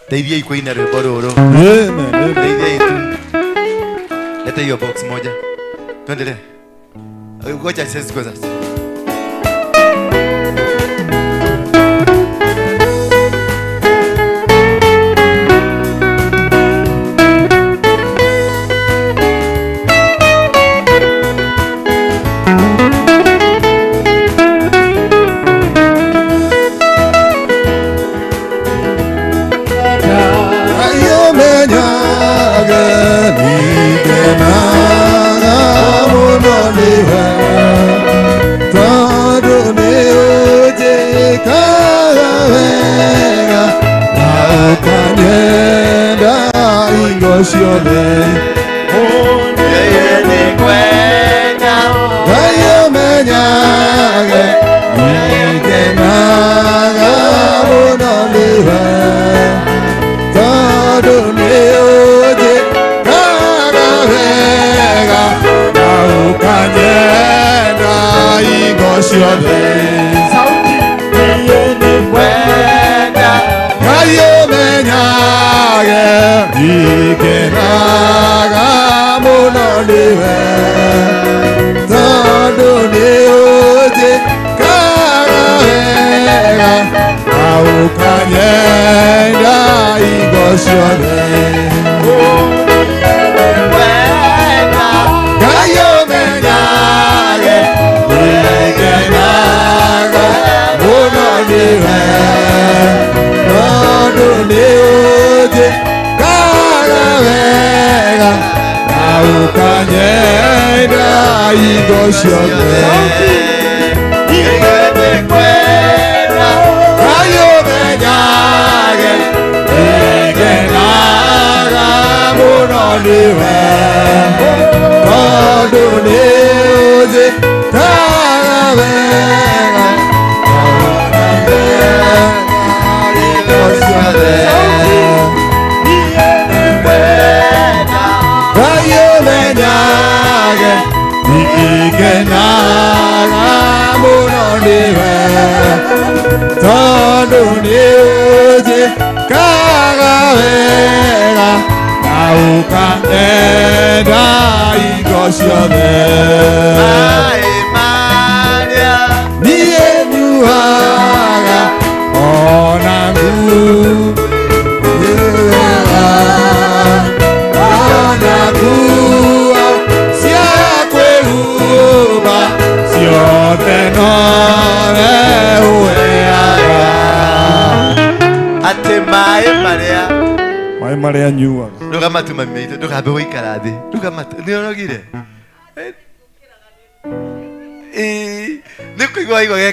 Teithiai kuina rwimbo rũrũ. Amen. Teithiai tu. Leta hiyo box moja. Tuendelee. Ngoja sisi kwanza.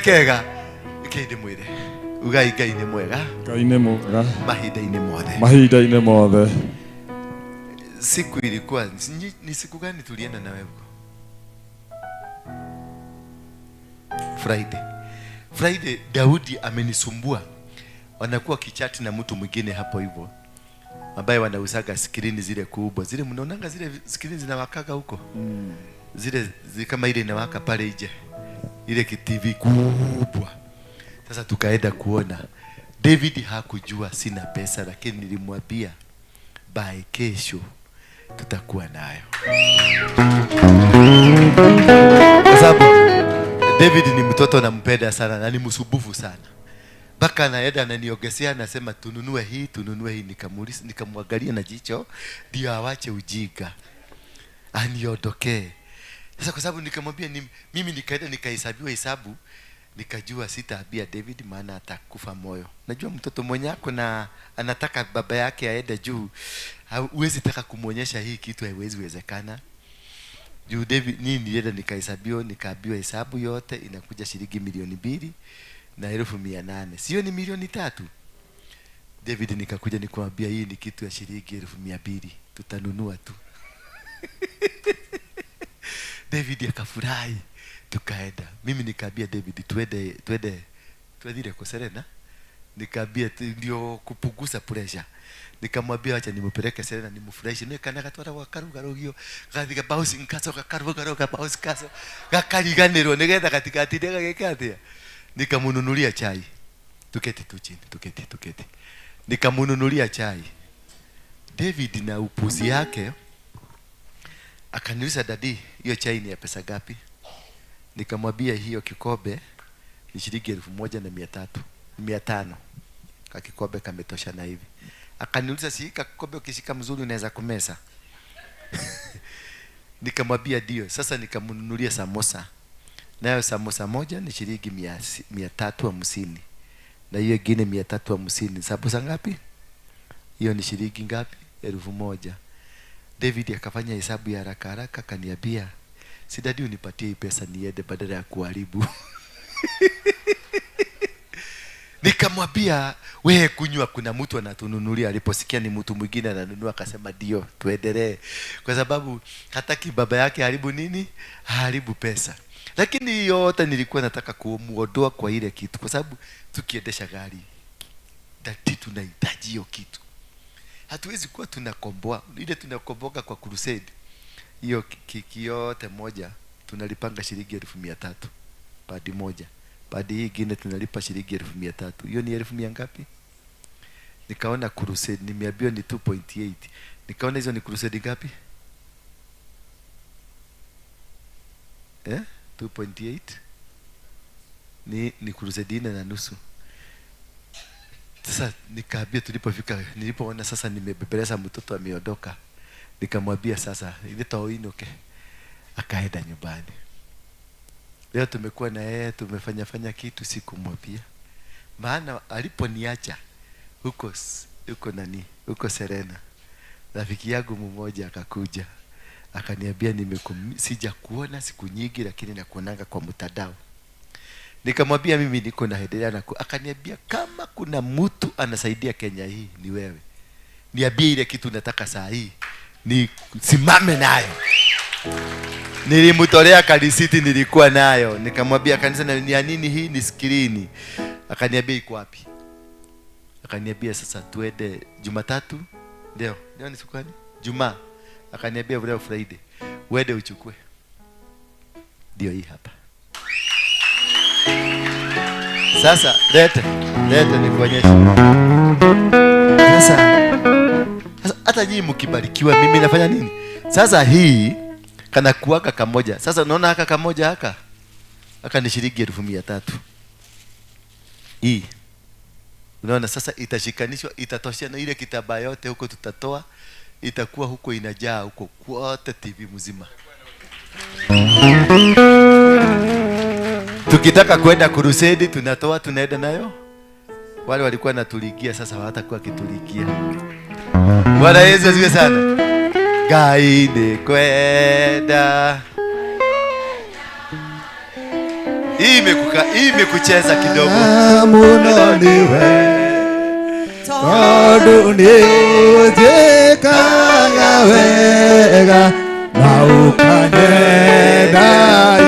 Kega kindi mwire ugai Ngai ni mwega. Ngai ni mwega mahinda-inĩ mothe. Mahinda-inĩ mothe. Siku ilikuwa ni siku gani tulienda na wewe huko? Friday. Friday Daudi amenisumbua. Wanakuwa kichati na mtu mwingine hapo hivyo ambaye wanauzaga skrini zile kubwa. Zile mnaonanga zile skrini zinawakaga huko. Zile kama ile inawaka pale nje. Ile TV kubwa. Sasa tukaenda kuona. David hakujua sina pesa, lakini nilimwambia by kesho tutakuwa nayo. Kwa sababu David ni mtoto nampenda sana na ni msubufu sana. Mpaka anaenda ananiogezea anasema tununue hii, tununue hii. Nikamuuliza, nikamwangalia na jicho ndio awache ujinga. Aniondokee. Sasa kwa sababu nikamwambia mimi nikaenda nikahesabiwa hesabu, nikajua sitaambia David maana atakufa moyo. Najua mtoto mwenye ako na anataka baba yake aende juu, huwezi taka kumuonyesha hii kitu, haiwezi wezekana. Juu David nini nilienda nikahesabiwa, nikaambiwa hesabu yote inakuja shilingi 2,800,000. Sio ni 3,000,000. David nikakuja nikamwambia hii ni kitu ya shilingi 200,000, tutanunua tu. David akafurahi, tukaenda. Mimi nikaambia David twende kwa Serena. Nikaambia ndio kupunguza pressure. Nikamwambia acha nimpeleke Serena nimfurahishe. Ni kana gatwara gakarugarugio, gathiga bouncing castle gakarugaruga bouncing castle. Gakariganirwo nigetha gatikatinde gageka atia. Nikamununulia chai. Tuketi tu chini, tuketi. Nikamnunulia chai. David na upuzi yake akaniuliza, daddy, hiyo chai ni ya pesa ngapi? Nikamwambia hiyo kikombe ni shilingi 1,300, 500. Kakikombe kametosha na hivi. Akaniuliza, si kikombe ukishika mzuri unaweza kumeza? Nikamwambia ndio. Sasa nikamnunulia samosa. Nayo samosa moja ni shilingi 350. Na hiyo nyingine 350. Samosa ngapi? Hiyo ni shilingi ngapi? 1,000. David akafanya hesabu ya haraka haraka akaniambia, si daddy unipatie hii pesa niende badala ya kuharibu. Nikamwambia, wewe kunywa, kuna mtu anatununulia. Aliposikia ni mtu mwingine ananunua akasema ndio, tuendelee. Kwa sababu hataki baba yake haribu nini? Haribu pesa. Lakini yote nilikuwa nataka kumuondoa kwa ile kitu, kwa sababu tukiendesha gari dati tunahitaji hiyo kitu. Hatuwezi kuwa tunakomboa ile tunakomboka kwa crusade. Hiyo kiki yote moja tunalipanga shilingi 300,000 padi moja. Padi hii nyingine tunalipa shilingi 300,000. Hiyo ni 1,000 ngapi? Nikaona crusade nimeambiwa ni 2.8. Nikaona hizo ni crusade ngapi? 2.8 ni crusade 4.5. Sasa nikaambia, tulipofika, nilipoona sasa nimebebeleza mtoto ameondoka, nikamwambia sasa ile toinoke, akaenda nyumbani. Leo tumekuwa na yeye tumefanya fanya kitu, sikumwambia. Maana aliponiacha huko huko nani, huko Serena, rafiki yangu mmoja akakuja akaniambia, sijakuona siku nyingi lakini nakuonanga kwa mtandao. Nikamwambia mimi niko naendelea na akaniambia kama kuna mtu anasaidia Kenya hii ni wewe. Niambie ile kitu nataka saa hii ni simame nayo. Nilimtolea kalisiti nilikuwa nayo. Nikamwambia kanisa ni ya nini hii? Ni skrini. Akaniambia iko wapi? Akaniambia sasa tuende Jumatatu. Leo ni siku gani? Jumaa. Akaniambia leo Friday uende uchukue. Ndio hii hapa. Sasa lete nikuonyeshe. Sasa hata nyinyi mkibarikiwa mimi nafanya nini? Sasa hii kana kuwaka kamoja. Sasa unaona haka kamoja haka? Haka ni shilingi 300,000. Hii. Unaona sasa itashikanishwa, itatoshia na ile kitambaa yote huko tutatoa, itakuwa huko inajaa huko kwote TV mzima. Tukitaka kwenda crusade tunatoa tunaenda nayo. Wale walikuwa natuligia sasa hawatakuwa kituligia. Bwana Yesu asifiwe sana. Ngai ni kwenda. Hii imekucheza kidogo. Muno niwe tondu niũnjĩkaga wega na ũkanyenda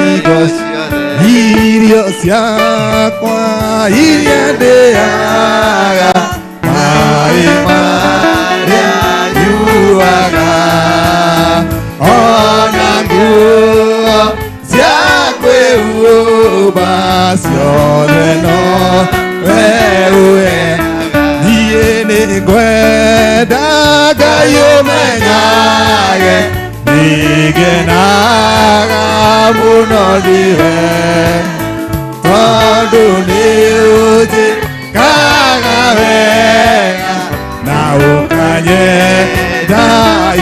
indo irio ciakwa iria ndĩaga maĩ marĩa nyuaga ona nguo cia kwĩhumba ciothe no we ũheaga. Niĩ nĩngwenda Ngai ũmenyage nĩngenaga mũno nĩwe tondu nĩũnjĩkaga wega na ũkanyenda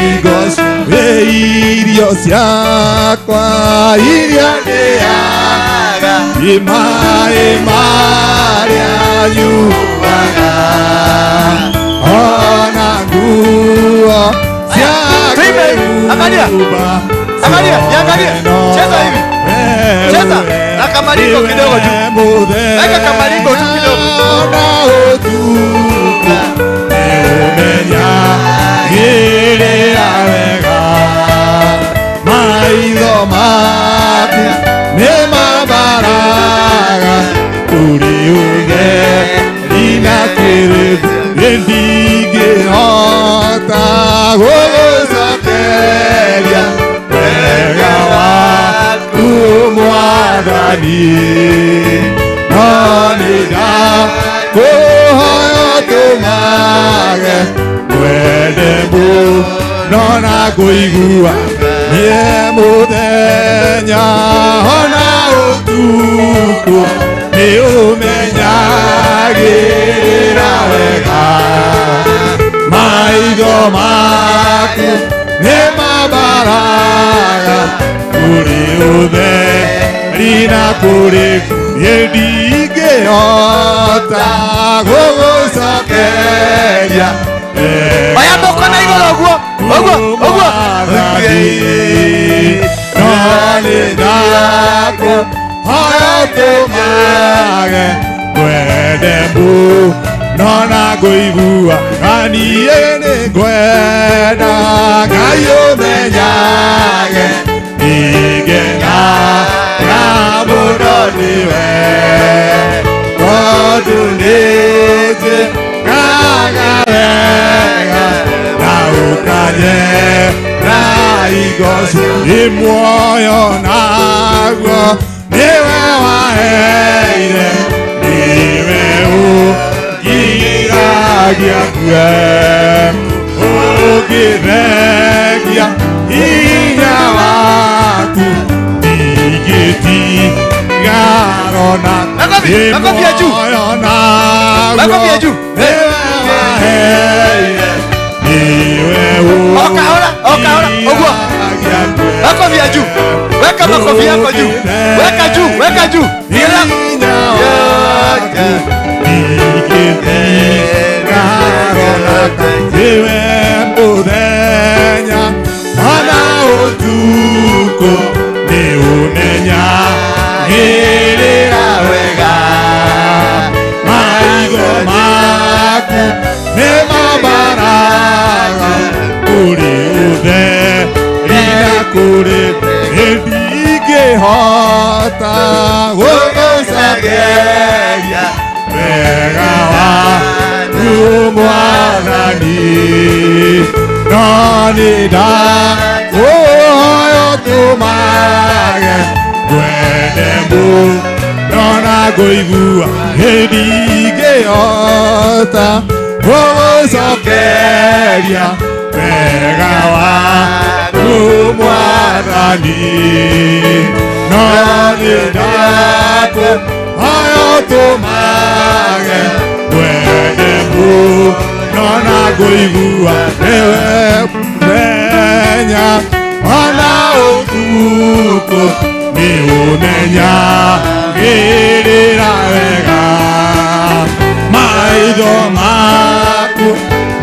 indo irio ciakwa iria ndĩaga maĩ marĩa nyuaga ona nguo cia Angalia. Angalia, niangalie. Cheza hivi. Cheza na kamaringo kidogo tu. Weka kamaringo tu kidogo. Maitho maku nĩ mambaraga kũrĩ ũtheri na kĩrĩndĩ ndingĩhota gũgũcokeria wega waku Mwathani no nĩ ndakũhoya ũtũmage tũmage ngwende mũno na ngũigua niĩ mũthenya ona ũtukũ nĩ ũmenyagĩrĩra wega maitho maku nĩ mambaraga kũrĩ ũtheri na kũrĩ niĩ ndingĩhota gũgũcokeria Oya moko na igũrũ ũguo ũguo ũguo no nĩ ndakũhoya ũtũmage ngwende mũno na ngũigua na niĩ nĩ ngwenda Ngai ũmenyage nĩngenaga mũno nĩwe tondũ nĩnjĩkaga wega na ũkanyenda igoco nĩ muoyo naguo nĩwe waheire nĩwe ũngiragia ngue ũngĩthengia hinya waku ndingĩtigarona Makofi, makofi ya juu. muoyo naguo Makofi ya juu. nĩwe waheire nĩwe O kahora, o kahora, ũguo. Makofi ya juu. Weka makofi yako juu. Weka juu, weka juu. Ila Iwe mũthenya ona ũtukũ nĩ ũmenyagĩrĩra wega maitho maku nĩ mambaraga kũrĩ ũtheri na kũrĩ ndingĩhota gũgũcokeria wega waku Mwathani no nĩ ndakũhoya ũtũmage ngwende mũno na ngũigua ndingĩhota gũgũcokeria wega waku Mwathani no nĩ ndakũhoya ũtũmage ngwende mũno na ngũigua nĩwe mũthenya ona ũtukũ nĩ ũmenyagĩrĩra wega maitho maku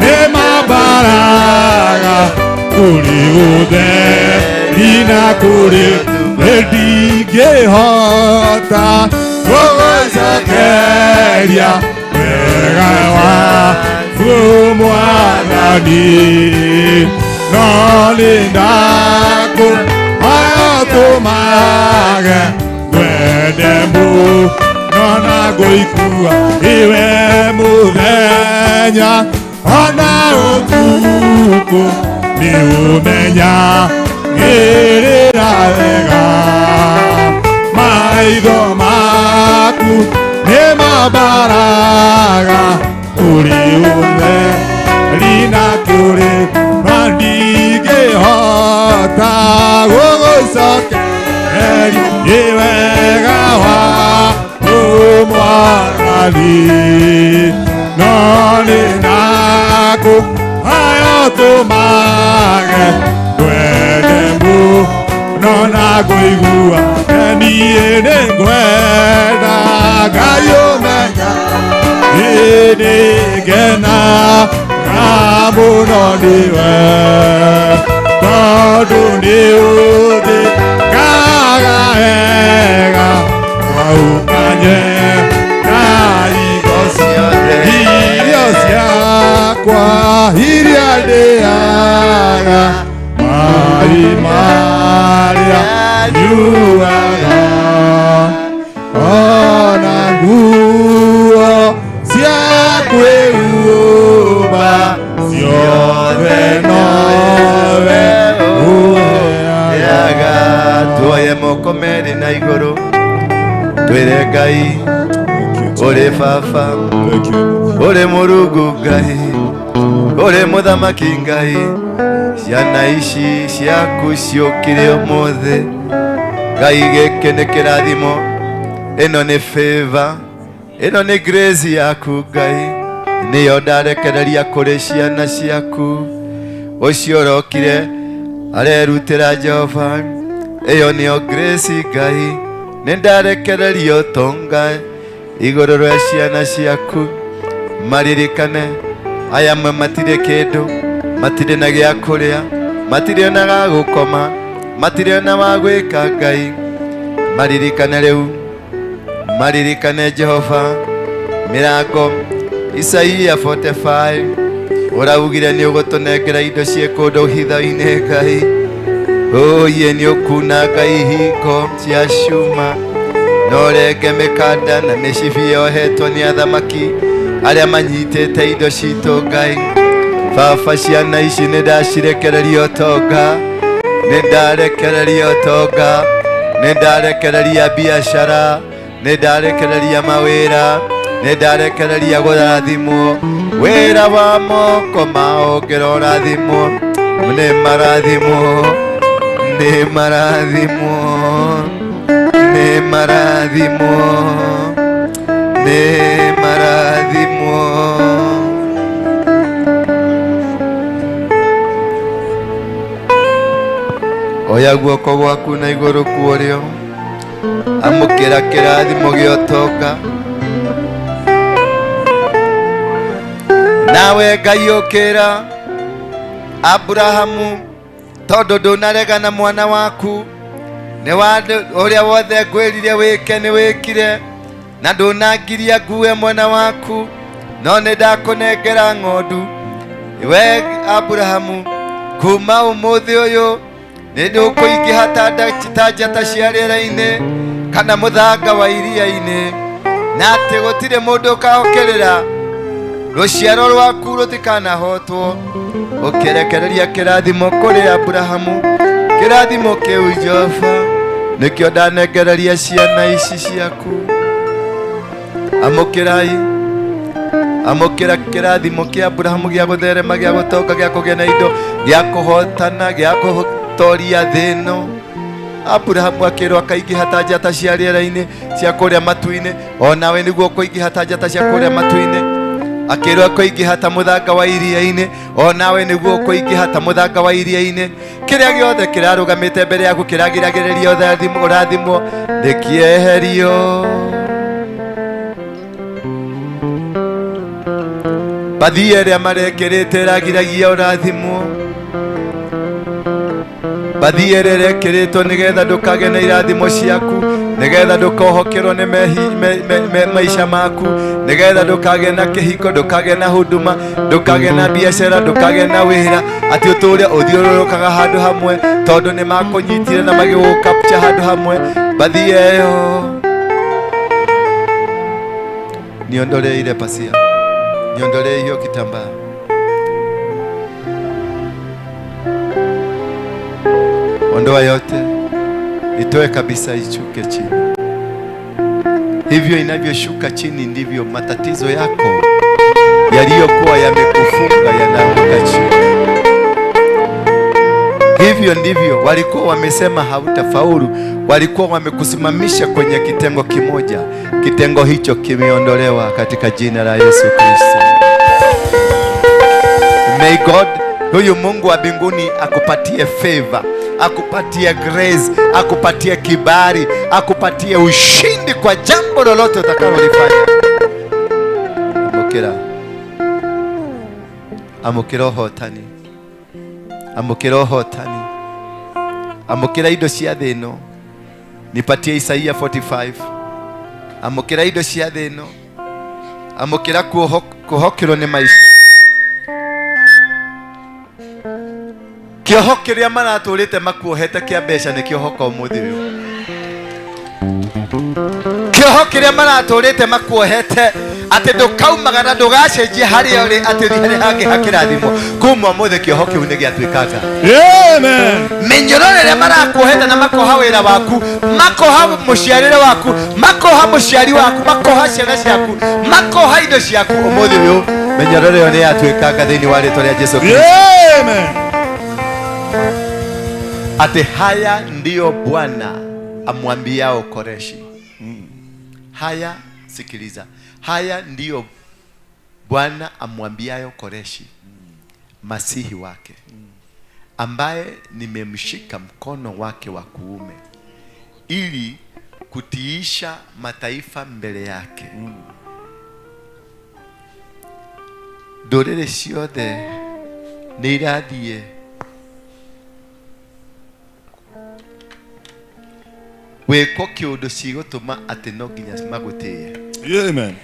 nĩ mambaraga kũrĩ ũtheri na kũrĩ ndingĩhota gũgũcokeria wega waku Mwathani no nĩ ndakũhoya ũtũmage ngwende mũno na ngũigua iwe mũthenya ona ũtukũ nĩ ũmenyagĩrĩra wega maitho maku nĩ mambaraga kũrĩ ũtheri na kũrĩ na ndingĩhota gũgũcokeria nĩ wega waku Mwathani no nĩ ndakũhoya ũtũmage ngwende mũno na ngũigua niĩ nĩ ngwenda Ngai ũmenya nĩngenaga mũno nĩwe tondũ nĩ ũthĩkaga wega waũkanyenda igo irio ciakwa iria ndĩaga maĩ marĩa nyuaga ona nguo cia kwĩhumba ciothe nowe ũheaga. Tuoye moko merĩ na igũrũ twĩre Ngai ũrĩ baba ũrĩ Mũrungu Ngai Ũrĩ mũthamaki Ngai, ciana ici ciaku ciũkire ũmũthĩ. Ngai gĩkĩ nĩ kĩrathimo, ĩno nĩ favor, ĩno nĩ grace yaku Ngai, nĩyo ndarekereria kũrĩ ciana ciaku. Ũcio ũrokire arerutĩra Jehova, ĩyo nĩyo grace Ngai, nĩ ndarekereria ũtonga igũrũ rĩa ciana ciaku. Maririkane aya amwe matirĩ kĩndũ, matirĩ na gĩa kũrĩa, matirĩ na ga gũkoma, matirĩ na wa gwĩka Ngai. Maririkane rĩu, maririkane Jehova. Mĩrango Isaia 45 ũraugire nĩ ũgũtũnengera indo ciĩ kũndũ hitho-inĩ Ngai. Ũyĩ nĩ ũkunanga ihingo cia cuma, na ũrenge mĩkanda na mĩcibi yohetwo nĩ athamaki arĩa manyitĩte indo citũ Ngai. Baba, ciana ici nĩ ndacirekereria ũtonga, nĩ ndarekereria ũtonga, nĩ ndarekereria biacara, nĩ ndarekereria mawĩra, nĩ ndarekereria kũrathimwo. Wĩra wa moko mao ngĩrorathimwo, nĩ marathimwo, nĩ marathimwo, nĩ marathimwo, nĩ marathimwo. Oya guoko gwaku na igũrũ kuorio, amũkĩra kĩrathimo gĩa ũtonga. Nawe Ngai ũkĩra Abrahamu, tondũ ndũnarega na mwana waku, nĩ ũrĩa wothe ngwĩrire wĩke nĩ wĩkire, na ndũnangiria ngue mwana waku, no nĩ ndakũnengera ng'ondu. We Abrahamu, kuma ũmũthĩ ũyũ nĩ ndũkũingĩha ta njata cia rĩera-inĩ kana mũthanga wa iria-inĩ, na atĩ gũtirĩ mũndũ ũkaũkĩrĩra, rũciaro rwaku rũtikanahotwo. Ũkĩrekereria kĩrathimo kũrĩ Abrahamu, kĩrathimo kĩu Jehova nĩkĩo ndanengereria ciana ici ciaku. Amũkĩrai, amũkĩra kĩrathimo kĩa Abrahamu gĩa gũtherema, gĩa gũtonga, gĩa kũgĩa na indo, gĩa kũhotana, gĩa kũtoria thĩ ĩno. Abrahamu akĩrwo akaingĩha ta njata cia rĩera-inĩ cia kũrĩa matu-inĩ, o nawe nĩguo ũkũingĩha ta njata cia kũrĩa matu-inĩ. Akĩrwo akũingĩha ta mũthanga wa iria-inĩ, o nawe nĩguo ũkũingĩha ta mũthanga wa iria-inĩ. Kĩrĩa gĩothe kĩrarũgamĩte mbere yaku kĩragiragĩrĩria ũrathimwo nĩkĩeherio. Bathia ĩrĩa marekĩrĩte ĩragiragia ũrathimwo, bathia ĩrĩa ĩrekĩrĩtwo nĩgetha ndũkagĩe na irathimo ciaku, nĩgetha ndũkohokerwo nĩ maica maku, nĩgetha ndũkagĩe na kĩhiko, ndũkagĩe na huduma, ndũkagĩe na biacara, ndũkagĩe na wĩra, atĩ ũtũre ũthiũrũrũkaga handũ hamwe, tondũ nĩ makũnyitire na magĩgũkapcha handũ hamwe. Bathia ĩyo niondolee ile pasia, niondolee hiyo kitambaa. Ondoa yote, itoe kabisa, ishuke chini. Hivyo inavyoshuka chini ndivyo matatizo yako yaliyokuwa yamekufunga yanaanguka chini. Hivyo ndivyo walikuwa wamesema hautafaulu, walikuwa wamekusimamisha kwenye kitengo kimoja. Kitengo hicho kimeondolewa katika jina la Yesu Kristo. May God, huyu Mungu wa mbinguni akupatie favor, akupatie grace, akupatie kibali, akupatie ushindi kwa jambo lolote utakalolifanya. Amũkĩra, amũkĩra ũhotani, amũkĩra ũhotani, amũkĩra indo cia thĩ ĩno. Nipatie Isaia 45. Amũkĩra indo cia thĩ ĩno, amũkĩra kuohokĩrwo nĩ maica. Kĩoho kĩrĩa maratũrĩte makuohete kĩa mbeca nĩ kĩohoka ũmũthĩ ũyũ. Kĩoho kĩrĩa maratũrĩte makuohete atĩ ndũkaumaga na ndũgacenjia harĩa ũrĩ atĩ ũthiĩ harĩa hangĩ hakĩrathimwo, kuma ũmũthĩ kĩoho kĩu nĩ gĩatuĩkanga. Amen. Mĩnyororo ĩrĩa marakuohete na makoha wĩra waku, makoha mũciarĩre waku, makoha mũciari waku, makoha ciana ciaku, makoha indo ciaku, ũmũthĩ ũyũ Mĩnyororo ĩyo nĩ yatuĩkanga thĩinĩ wa rĩtwa rĩa Jesu Kristo. Amen. Ati haya ndiyo Bwana amwambiao Koreshi. Haya, sikiliza. Haya ndiyo Bwana amwambiayo Koreshi, masihi wake, ambaye nimemshika mkono wake wa kuume ili kutiisha mataifa mbele yake. Ndũrĩrĩ ciothe nĩ irathiĩ wĩkwo kĩũndũ cigũtũma atĩ no nginya magũtĩe. Amen.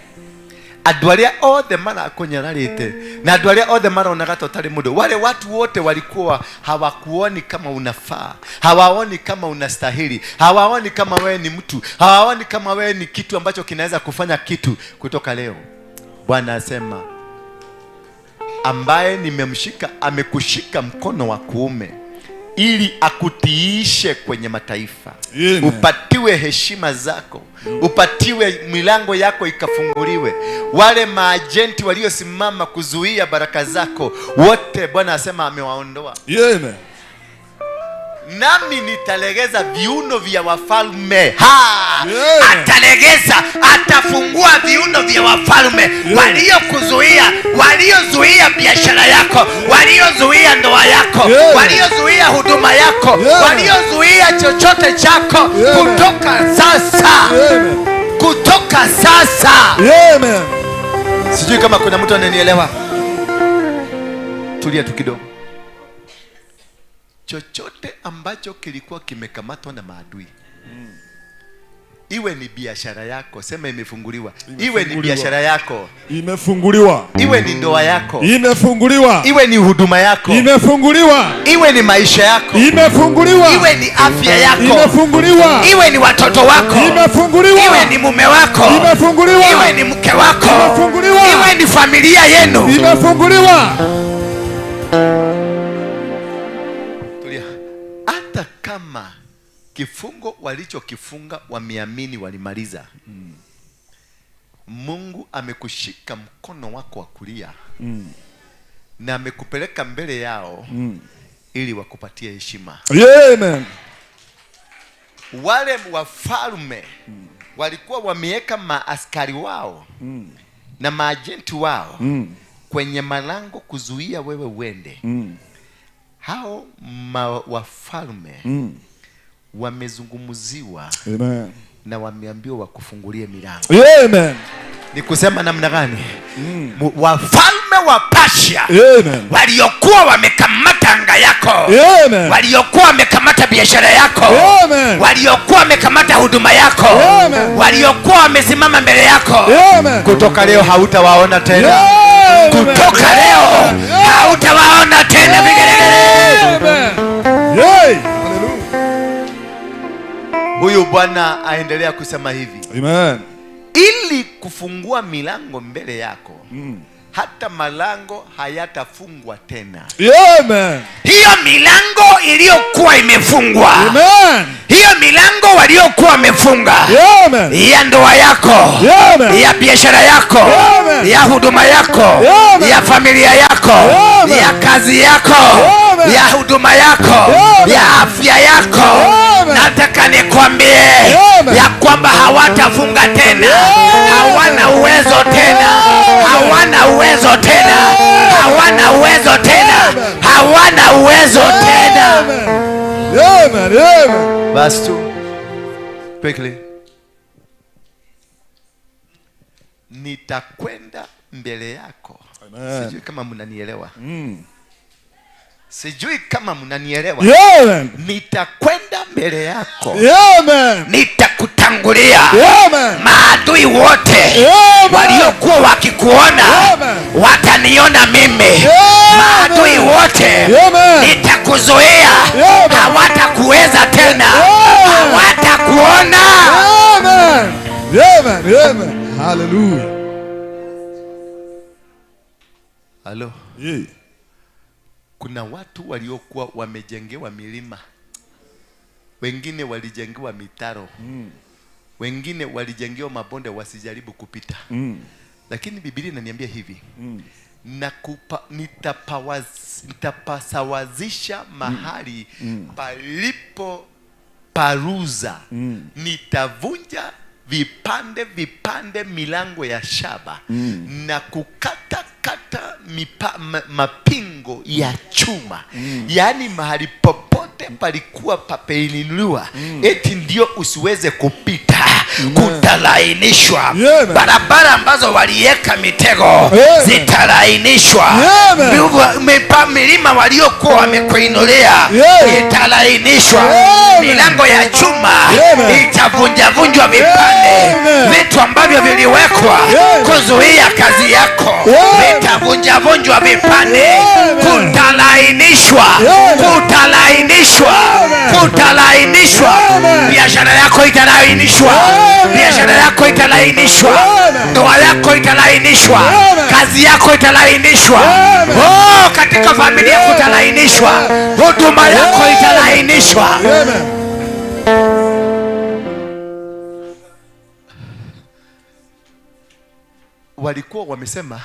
Andũ arĩa othe marakũnyararĩte na andũ arĩa othe maronaga ta ũtarĩ mũndũ, wale watu wote walikuwa hawakuoni kama unafaa, hawaoni kama unastahili, hawaoni kama wewe ni mtu, hawaoni kama wewe ni kitu ambacho kinaweza kufanya kitu. Kutoka leo Bwana asema, ambaye nimemshika amekushika mkono wa kuume ili akutiishe kwenye mataifa. Amen. Upatiwe heshima zako, upatiwe milango yako ikafunguliwe. Wale maajenti waliosimama kuzuia baraka zako wote Bwana asema amewaondoa. Amen. Nami nitalegeza viuno vya wafalme. Yeah. Atalegeza, atafungua viuno vya wafalme. Yeah. Waliokuzuia, waliozuia biashara yako, waliozuia ndoa yako, Yeah. waliozuia huduma yako, Yeah. waliozuia chochote chako. Yeah. Kutoka sasa. Yeah. Kutoka sasa. Amen. Sijui kama kuna mtu ananielewa. Tulia tu kidogo. Chochote ambacho kilikuwa kimekamatwa na maadui, iwe ni biashara yako, sema imefunguliwa. Iwe ni biashara yako, imefunguliwa. Iwe ni ndoa yako, imefunguliwa. Iwe ni huduma yako, imefunguliwa. Iwe ni maisha yako, imefunguliwa. Iwe ni afya yako, imefunguliwa. Iwe ni watoto wako, imefunguliwa. Iwe ni mume wako, imefunguliwa. Iwe ni mke wako, imefunguliwa. Iwe ni familia yenu, imefunguliwa. Hata kama kifungo walichokifunga wameamini walimaliza, Mungu amekushika mkono wako wa kulia na amekupeleka mbele yao ili wakupatie heshima. Amen. Wale wafalme walikuwa wameweka maaskari wao na maajenti wao kwenye malango kuzuia wewe uende. Hao wafalme wamezungumziwa. Amen. Na wameambiwa wakufungulie milango. Amen. Ni kusema namna gani? Wafalme wa Persia waliokuwa wamekamata anga yako, Amen. waliokuwa wamekamata biashara yako, Amen. waliokuwa wamekamata huduma yako, Amen. waliokuwa wamesimama mbele yako, Amen. kutoka leo hautawaona tena. Amen. Kutoka leo hautawaona tena. Vigelegele. Amen. Yay. Huyu Bwana aendelea kusema hivi. Amen. Ili kufungua milango mbele yako, hata malango hayatafungwa tena. Amen. Hiyo milango iliyokuwa imefungwa, Amen. hiyo milango waliokuwa wamefunga, Amen. ya ndoa yako, Amen. ya biashara yako, Amen. ya huduma yako, Amen. ya familia yako, Amen. ya kazi yako, Amen. ya huduma yako, Amen. ya afya yako, Amen. nataka nikwambie Amen. ya kwamba hawatafunga tena. Amen. Hawana uwezo tena. Hawana uwezo tena. Hawana uwezo tena. Hawana uwezo tena. Amen. Amen. Verse 2. Quickly. Nitakwenda mbele yako. Amen. Sijui kama mnanielewa. Sijui kama mnanielewa. Amen. Nitakwenda mbele yako. Amen. Nitakutangulia. Amen. Maadui wote waliokuwa wakikuona Amen. wataniona mimi. Amen. Maadui wote Amen. nitakuzuia. Amen. Hawatakuweza tena. Amen. Hawatakuona. Amen. Amen. Amen. Hallelujah. Hello. Yeah. Kuna watu waliokuwa wamejengewa milima, wengine walijengewa mitaro, wengine walijengewa mabonde wasijaribu kupita. Lakini Biblia inaniambia hivi, nitapasawazisha mahali palipo paruza, nitavunja vipande vipande milango ya shaba, na kukata kata mapingo ya chuma. Yaani mahali popote palikuwa papeinuliwa, eti ndio usiweze kupita, kutalainishwa. Barabara ambazo waliweka mitego zitalainishwa. Milima waliokuwa wamekuinulia italainishwa. Milango ya chuma itavunjavunjwa vipande. Vitu ambavyo viliwekwa kuzuia kazi yako vitavunjavunjwa vipande. Kutalainishwa, kutalainishwa, kutalainishwa. Biashara yako italainishwa, biashara yako italainishwa, ndoa yako italainishwa, kazi yako italainishwa. Oh, katika familia kutalainishwa, huduma yako italainishwa. Walikuwa wamesema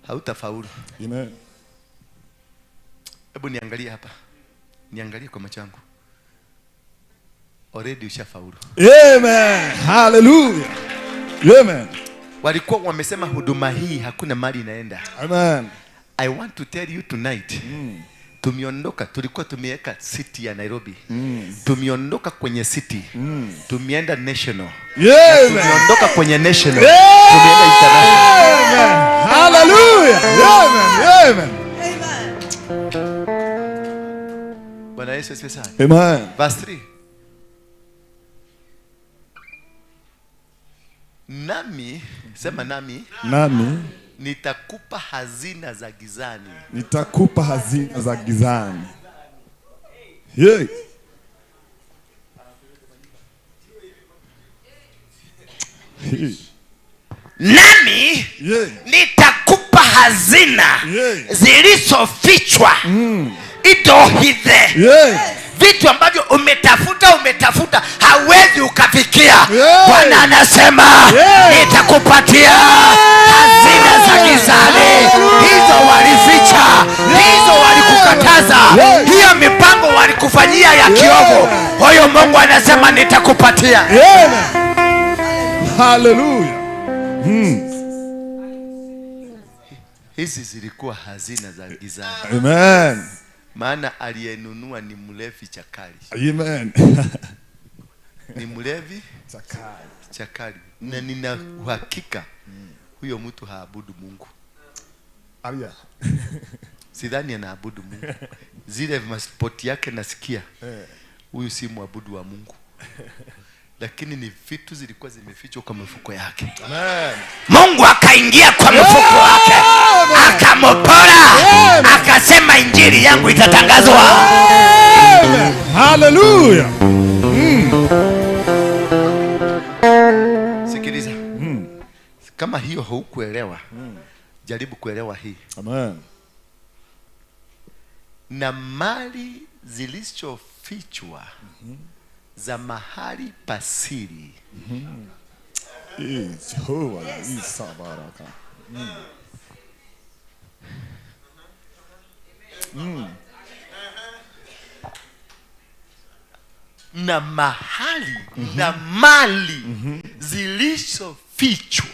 hautafaulu. Amen. Hebu niangalie hapa, niangalie kwa macho yangu. Already ushafaulu. Amen. Hallelujah. Amen. Walikuwa wamesema huduma hii hakuna mali inaenda. Amen. I want to tell you tonight. Tumeondoka, tulikuwa tumeweka city ya Nairobi. Tumeondoka kwenye city. Tumeenda national. Amen. Tumeondoka kwenye national. Tumeenda international. Amen. Hallelujah. Amen. Amen. Bwana Yesu asifiwe sana. Amen. Verse 3. Nami, sema nami. Nami nitakupa hazina za gizani. Nitakupa hazina za gizani. Yeah. Nami nitakupa hazina zilizofichwa, idohithe. Vitu ambavyo umetafuta hauwezi ukafikia. Bwana anasema nitakupatia hazina za gizani. Hizo walificha, hizo walikukataza, hiyo mipango walikufanyia ya kiovu. Huyo Mungu anasema nitakupatia. Hallelujah. Hizi zilikuwa hazina za gizani. Amen. Maana aliyenunua ni mlevi chakali. Amen. Ni mlevi chakali. Na nina uhakika huyo mtu haabudu Mungu. Alia. Sidhani anaabudu Mungu. Zile masipoti yake nasikia, huyu si muabudu wa Mungu. Lakini ni vitu zilikuwa zimefichwa kwa mifuko yake. Amen. Mungu akaingia kwa mfuko wake, akamopora, akasema injili yangu itatangazwa. Hallelujah. Sikiliza. Kama hiyo haukuelewa, jaribu kuelewa hii. Amen. Na mali zilizofichwa za mahali pasiri. Na mahali na mali zilizofichwa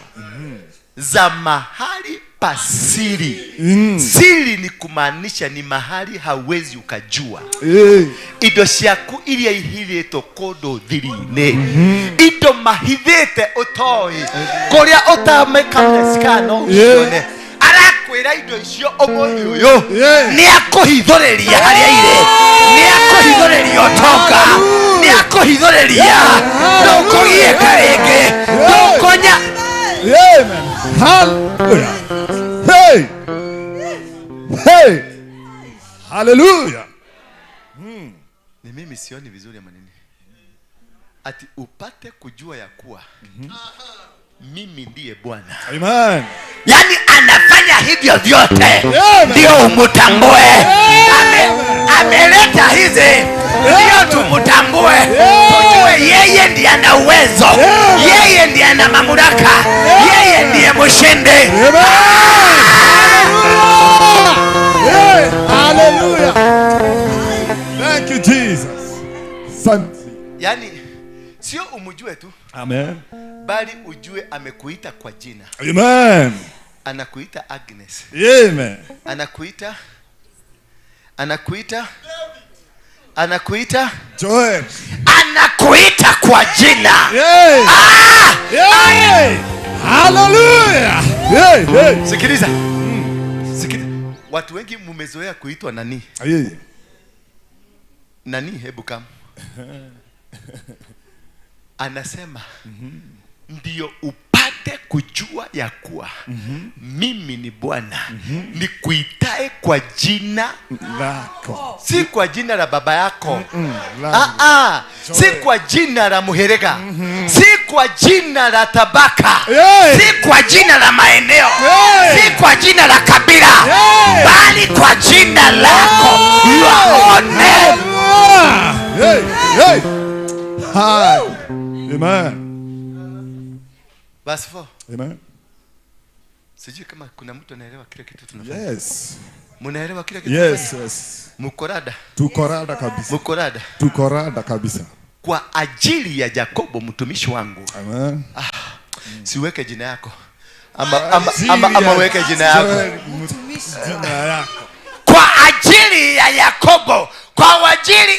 za mahali pasiri. Siri ni kumaanisha ni mahali hauwezi ukajua. Indo ciaku iria ihithĩtwo kũndũ thiri-inĩ, indo mahithĩte ũtoĩ, kũrĩa ũtamĩkamenya no ũcione. Arakwĩra indo icio ũmũthĩ ũyũ nĩakũhithũrĩria harĩa irĩ, nĩakũhithũrĩria ũtonga, nĩakũhithũrĩria, ndũkũgiĩka rĩngĩ, ndũkũnya. Amen. Hallelujah. Hey. Hey. Hallelujah. Ni mimi sioni vizuri ama nini? Ati upate kujua ya kuwa mimi ndiye Bwana. Amen. Yaani anafanya hivyo vyote ndio umutambue. Ameleta hizi ndio tumtambue, tujue yeye ndiye ana uwezo, yeye ndiye ana mamlaka, yeye ndiye mshindi. Hallelujah. Thank you, Jesus. Asante. Yani sio umjue tu. Amen. Bali ujue amekuita kwa jina. Amen. Anakuita Agnes. Amen. Anakuita Anakuita Anakuita Joel. Anakuita kwa jina. Yeah. Ah! Yeah. Hallelujah. Yeah. Yeah. Sikiliza. Sikiliza. Watu wengi mumezoea kuitwa nani? Yeah. Nani, hebu kama. Anasema ndio upate kujua ya kuwa mimi ni Bwana, nikuitae kwa jina lako, si kwa jina la baba yako, si kwa jina la muherega, si kwa jina la tabaka, si kwa jina la maeneo, si kwa jina la kabila, bali kwa jina lako. Your own name. Hey, hey. Hi. Amen. Verse 4. Amen. Sijui kama kuna mtu anaelewa kile kitu tunafanya. Yes. Mnaelewa kile kitu? Yes, yes. Mkorada. Tukorada kabisa. Mkorada. Tukorada kabisa. Kwa ajili ya Yakobo mtumishi wangu. Amen. Siweke jina yako. Ama weke jina yako. Jina yako. Kwa ajili ya Yakobo, kwa ajili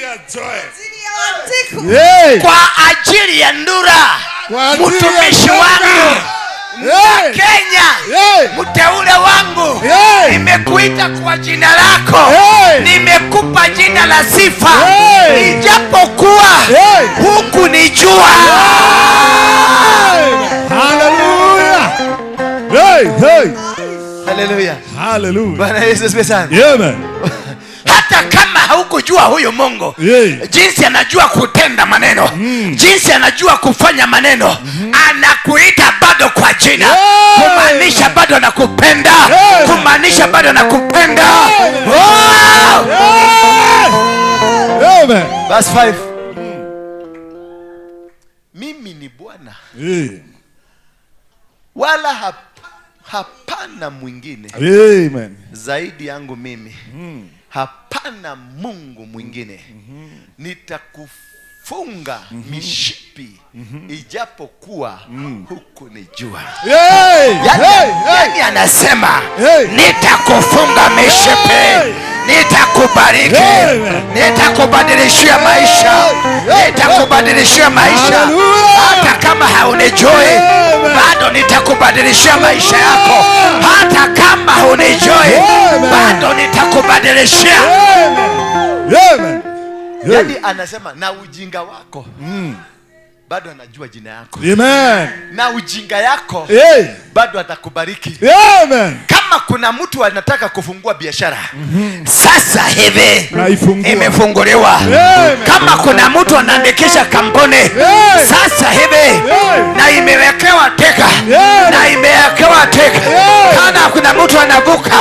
ya Joel. Kwa ajili ya Ndura mtumishi wangu na Kenya mteule wangu, nimekuita kwa jina lako, nimekupa jina la sifa, ijapokuwa huku nijua. Hallelujah. Hey, hey. Hallelujah. Hallelujah. Bwana Yesu asifiwe sana. Amen. Hata kama haukujua huyu Mungu, jinsi anajua kutenda maneno, jinsi anajua kufanya maneno, anakuita bado kwa jina, kumaanisha bado anakupenda, kumaanisha bado anakupenda. Oh! Amen. Verse 5. Mimi ni Bwana, wala hapana mwingine. Amen. Zaidi yangu mimi. Hapana Mungu mwingine. Nitakufunga mishipi ijapokuwa hukunijua. Yani anasema nitakufunga mishipi, nitakubariki, nitakubadilishia maisha, nitakubadilishia maisha. Hata kama haunijui bado nitakubadilishia maisha yako. Hata kama hunijui bado nitakubadilishia. Amen. Yani anasema na ujinga wako bado anajua jina yako. Amen. Na ujinga yako bado atakubariki. Amen. Kama kuna mtu anataka kufungua biashara, sasa hivi imefunguliwa. Kama kuna mtu anaandikisha kampuni, sasa hivi na imewekewa teka, na imewekewa teka. Kama kuna mtu anavuka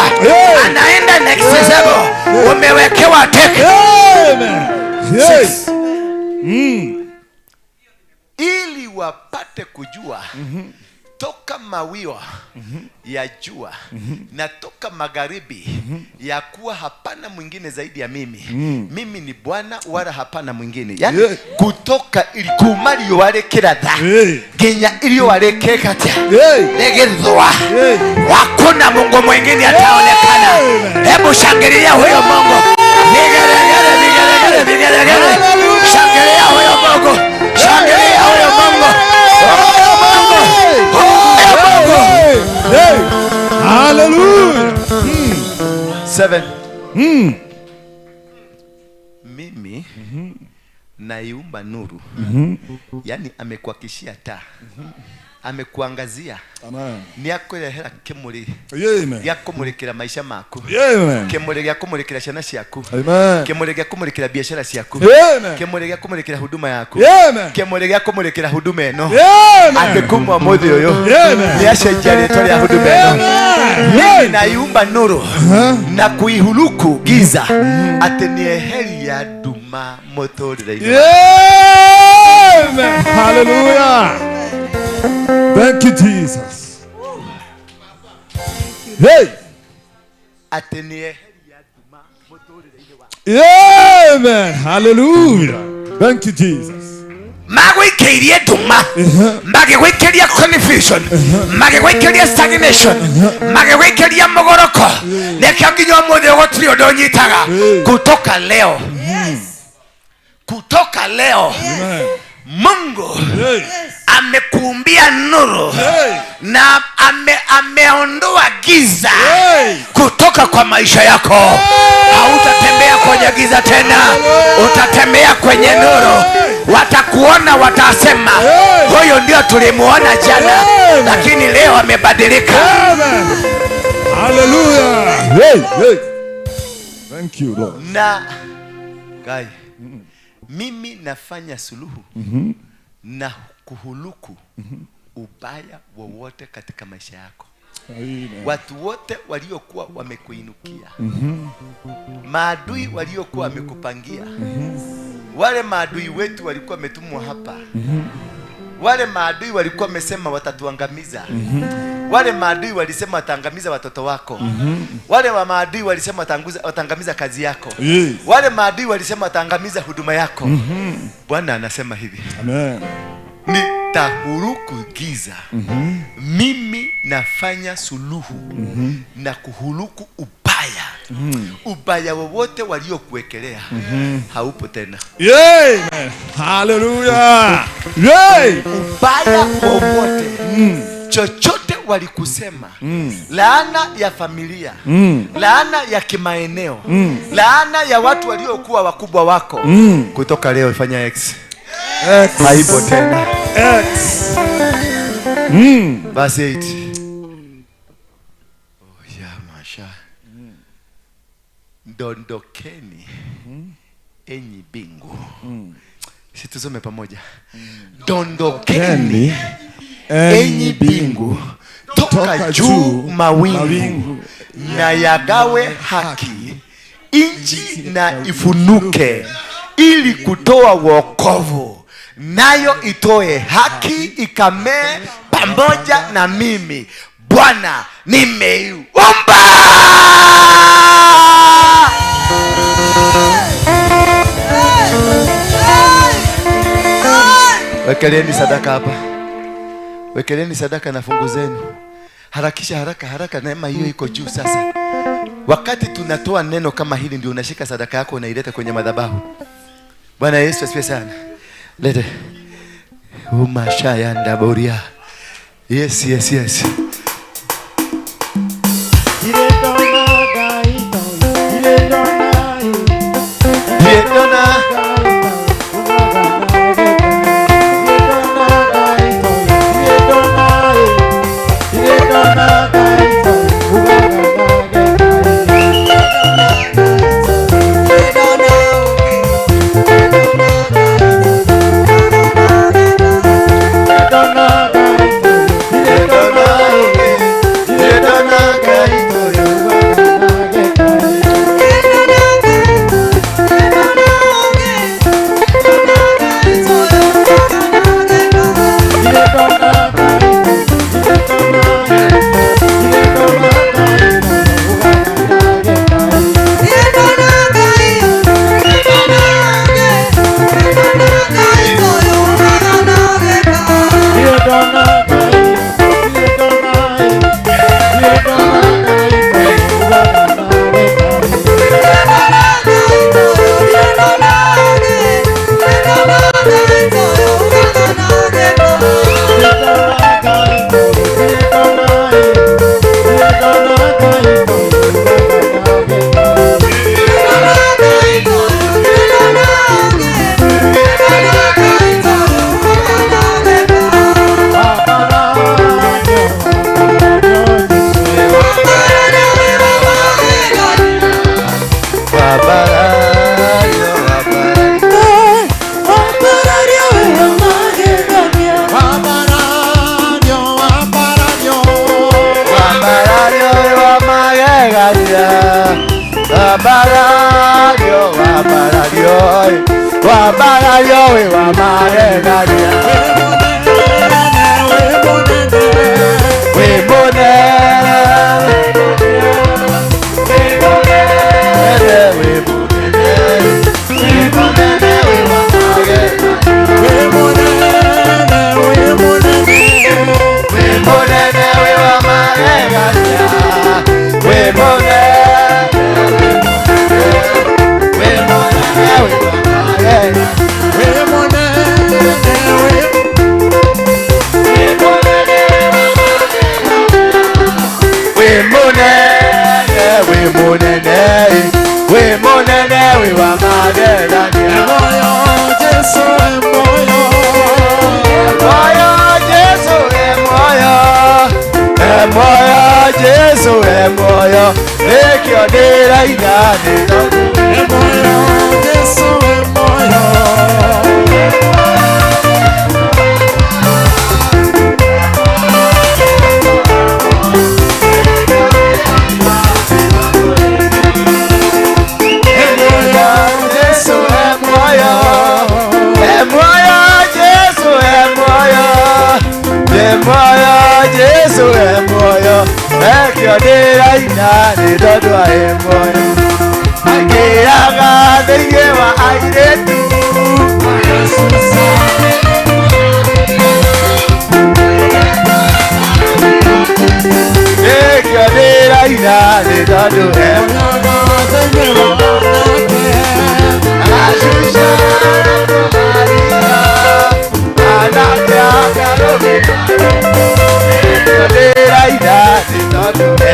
anaenda next level, umewekewa teka. Amen. Yes. Ili wapate kujua toka mawio ya jua na toka magharibi ya kuwa hapana mwingine zaidi ya mimi. Mimi ni Bwana wala hapana mwingine. Yani kutoka kumali wale kiratha Kenya ili wale kekatia legezwa, hakuna Mungu mwingine ataonekana. Hebu shangilia huyo Mungu. Vigelegele, vigelegele, vigelegele. Shangilia huyo Mungu. Shangilia huyo Mungu. Huyo Mungu. Huyo Mungu. Hallelujah. 7. Mimi naiumba nuru. Yani amekuakishia taa. Amekuangazia. Amen. Ni akurehera kimuri. Amen. Gĩa kũmũrĩkĩra maica maku. Amen. Kimuri gĩa kũmũrĩkĩra ciana ciaku. Amen. Kimuri gĩa kũmũrĩkĩra biashara ciaku. Amen. Kimuri gĩa kũmũrĩkĩra huduma yaku. Amen. Kimuri gĩa kũmũrĩkĩra huduma ĩno. Amen. Atĩ kuma ũmũthĩ ũyũ Amen. nĩ acenjia rĩtwa rĩa huduma ĩno. Amen. Ninaiumba nuru na kuihuluku giza, atĩ nieheria nduma mũtũrĩre-inĩ. Amen. Hallelujah. Thank you, Jesus. Hey. Atĩ nieheria nduma mũtũrĩre-inĩ wa. Amen. Hallelujah. Thank you, Jesus. Magwikĩirie nduma, magĩgwĩkĩria confusion, magĩgwĩkĩria stagnation, magĩgwĩkĩria mũgũrũko, nĩkĩo nginya ũmũthĩ gũtirĩ ũndũ ũnyitaga. Kutoka leo, kutoka leo, Amen. Mungu Hey. amekuumbia nuru Hey. na ameondoa giza Hey. kutoka kwa maisha yako. Hautatembea kwenye giza tena, utatembea kwenye nuru. Watakuona, watasema huyo ndio tulimuona jana, Amen. lakini leo amebadilika. Amen. Hallelujah. Hey, hey. Thank you, Lord. Na Ngai, mimi nafanya suluhu na kuhuluku ubaya wowote katika maisha yako. Amen. Watu wote waliokuwa wamekuinukia, maadui waliokuwa wamekupangia, wale maadui wetu walikuwa wametumwa hapa, wale maadui walikuwa wamesema watatuangamiza, wale maadui walisema wataangamiza watoto wako, wale wa maadui walisema wataangamiza kazi yako, Yes. wale maadui walisema wataangamiza huduma yako. Bwana anasema hivi, Amen. nitahuruku giza. Mimi nafanya suluhu na kuhuluku ubaya. Ubaya wowote waliokuwekelea haupo tena. Amen. Hallelujah. Yay. Ubaya wowote, chochote walikusema, laana ya familia, laana ya kimaeneo, laana ya watu waliokuwa wakubwa wako, kutoka leo fanya X. X. Haipo tena. X. Verse 8. Oh, ya masha. Dondokeni enyi bingu. Si tusome pamoja. Dondokeni enyi bingu toka juu mawingu, na yagawe haki, nchi na ifunuke ili kutoa wokovu, nayo itoe haki ikamee pamoja na mimi Bwana nimeiumba. Wekeleni sadaka hapa, wekeleni sadaka na fungu zenu. Harakisha, haraka haraka, neema hiyo iko juu sasa. Wakati tunatoa neno kama hili, ndio unashika sadaka yako unaileta kwenye madhabahu. Bwana Yesu asifiwe sana. Lete. Umashayanda boria. Yes, yes, yes. Yedona. Yedona. Wambarario, wambarario, wambarario wĩ wa magegania. Wĩ mũnene, wĩ mũnene, wĩ mũnene, wĩ mũnene wĩ wa magegania. Wĩ mũnene wĩ wa magegania. Wĩ mũnene, wĩ mũnene wĩ wa magegania. Wĩ mũnene wĩ mũnene, wĩ mũnene, wĩ mũnene wĩ wa magegania. Moyo Jesu e moyo, e moyo Jesu e moyo, nĩkĩo ndĩraina nĩ tondũ Jesu e moyo, e moyo Jesu e moyo, e moyo Jesu e moyo, nĩkĩo ndĩraina nĩ tondũ e moyo. Aingĩraga thĩinĩ wa airĩtu. Nĩkĩo ndĩraina nĩ tondũ e Nĩkĩo ndĩraina nĩ tondũ e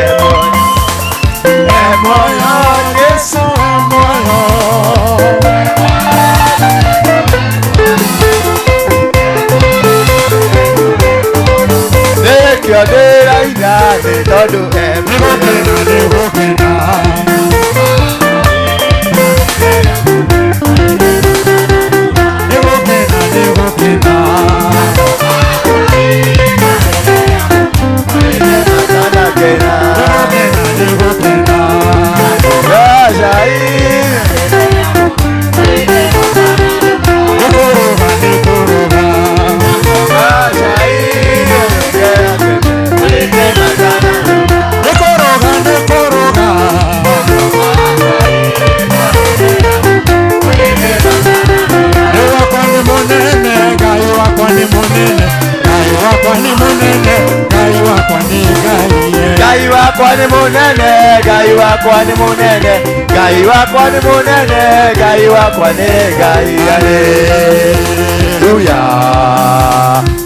Ngai wakwa nĩ mũnene, Ngai wakwa nĩ mũnene, Ngai wakwa nĩ mũnene, Ngai wakwa nĩ Ngai. Haleluya.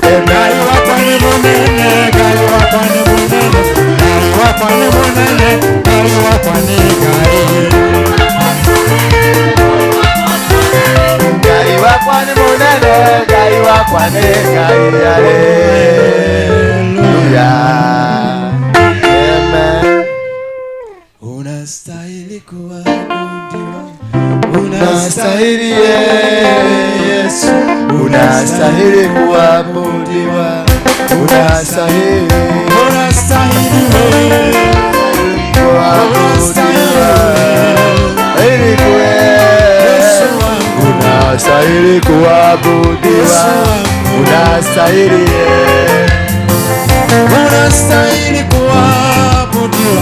Amen. Ngai wakwa nĩ mũnene, Ngai wakwa nĩ Ngai. Haleluya. Amen. Unastahili kuabudiwa, Unastahili Yesu, unastahili kuabudiwa, unastahili, unastahili wewe, kuabudiwa, ili Yesu wangu, unastahili kuabudiwa, unastahili, unastahili kuabudiwa,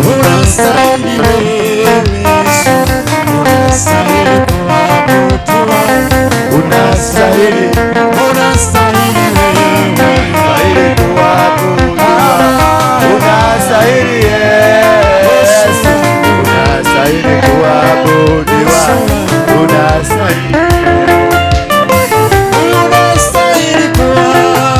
unastahili wewe Yesu, unastahili kuabudiwa, unastahili, unastahili wewe, unastahili kuabudiwa, unastahili Yesu, unastahili kuabudiwa, unastahili, unastahili kuabudiwa,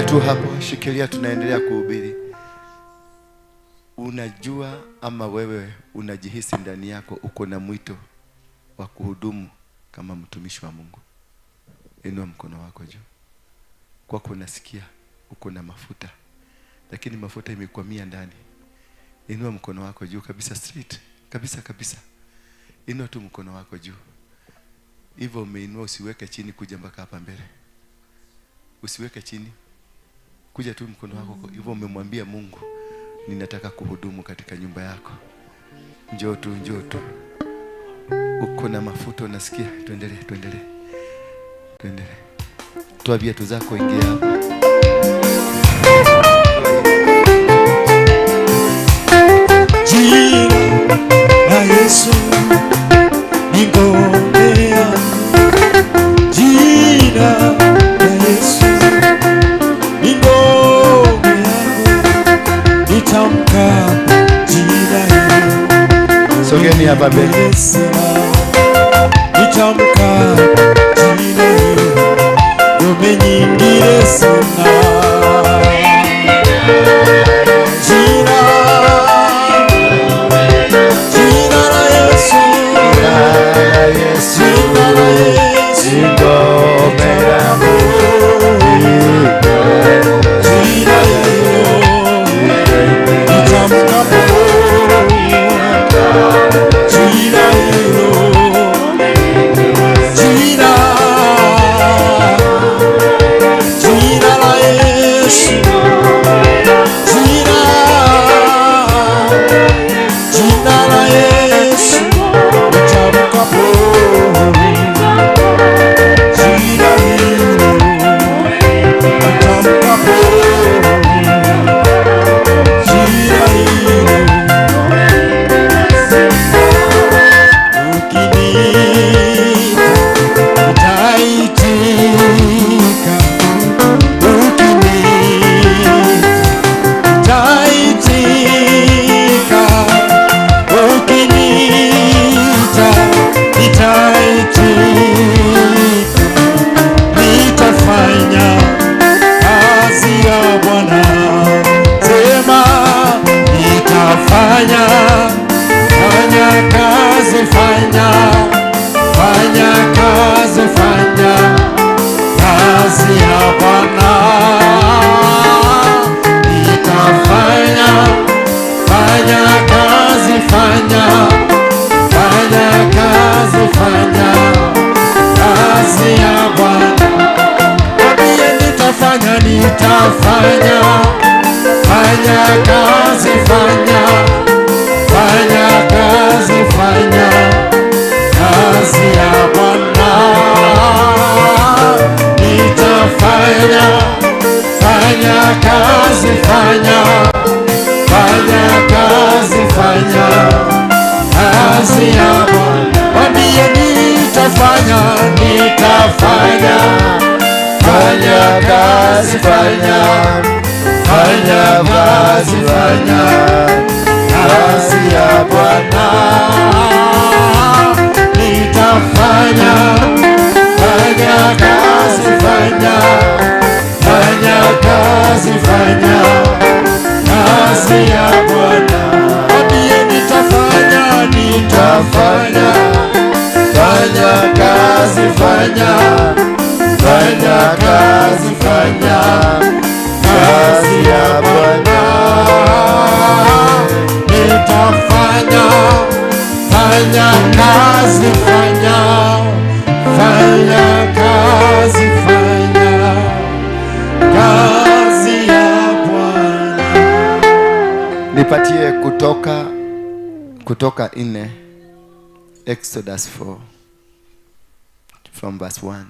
tu hapo, shikilia, tunaendelea kuhubiri. Unajua ama wewe unajihisi ndani yako uko na mwito wa kuhudumu kama mtumishi wa Mungu? Inua mkono wako juu. Kwako unasikia uko na mafuta, lakini mafuta imekwamia ndani. Inua mkono wako juu kabisa, straight kabisa kabisa. Inua tu mkono wako juu. Hivyo umeinua, usiweke chini, kuja mpaka hapa mbele. Usiweke chini. Kuja tu mkono wako. Hivyo umemwambia Mungu, ninataka kuhudumu katika nyumba yako. Njoo tu, njoo tu. Uko na mafuta unasikia. Tuendelee, tuendelee. Tuendelee. Toa viatu zako, ingia hapa. Jina la Yesu ni ngome yangu. Jina la Yesu ni ngome yangu. Nitamkapo jina hilo. Sogeni hapa mbele. Nitamkapo jina hilo. Ngome nyingine sina. Jina, jina la Yesu, jina la Yesu, ngome yangu. Jina hilo nitamkapo. Jina hilo, jina, jina la Yesu, jina, jina la Yesu, nitamkapo. Jina hilo nitamkapo. Jina hilo ukiniita nitaitika, ukiniita nitaitika, ukiniita nitaitika, nitafanya kazi ya Bwana. Sema nitafanya, fanya kazi, fanya, fanya kazi, fanya kazi ya Bwana. Nitafanya, fanya kazi, fanya, fanya kazi, fanya kazi ya Bwana. Mwambie nitafanya, nitafanya, fanya kazi, fanya, fanya kazi, fanya kazi ya Bwana. Nitafanya, fanya kazi, fanya, fanya kazi, fanya kazi ya Bwana. Mwambie nitafanya, nitafanya, fanya kazi, fanya, fanya kazi, fanya kazi ya Bwana. Nitafanya, fanya kazi, fanya, fanya kazi, fanya kazi ya Bwana. Mwambie nitafanya, nitafanya, fanya kazi, fanya, fanya kazi, fanya kazi ya Bwana. Nitafanya, fanya kazi, fanya, fanya kazi, fanya kazi ya Bwana. Nipatie Kutoka 4, Exodus 4 from verse 1.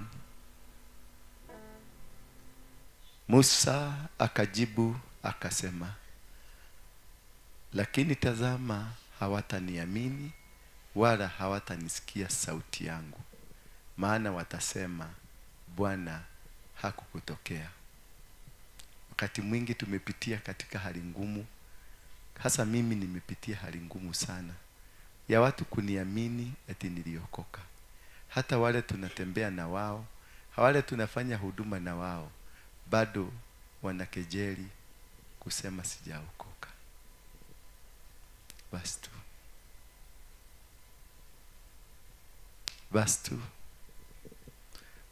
Musa akajibu akasema, lakini tazama, hawataniamini wala hawatanisikia sauti yangu, maana watasema Bwana hakukutokea. Wakati mwingi tumepitia katika hali ngumu, hasa mimi nimepitia hali ngumu sana ya watu kuniamini eti niliokoka. Hata wale tunatembea na wao, wale tunafanya huduma na wao, bado wanakejeli kusema sijaokoka. Verse 2. Verse 2.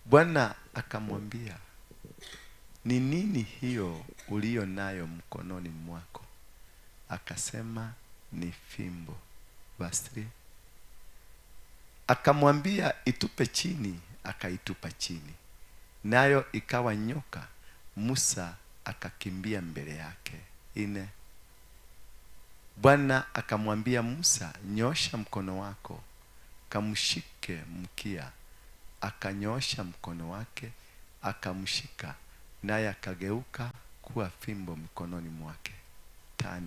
Bwana akamwambia, ni nini hiyo uliyo nayo mkononi mwako? Akasema, ni fimbo. Verse 3. Akamwambia, itupe chini. Akaitupa chini, nayo ikawa nyoka. Musa akakimbia mbele yake. 4. Bwana akamwambia Musa, nyosha mkono wako kamshike mkia. Akanyosha mkono wake akamshika, naye akageuka kuwa fimbo mkononi mwake. 5.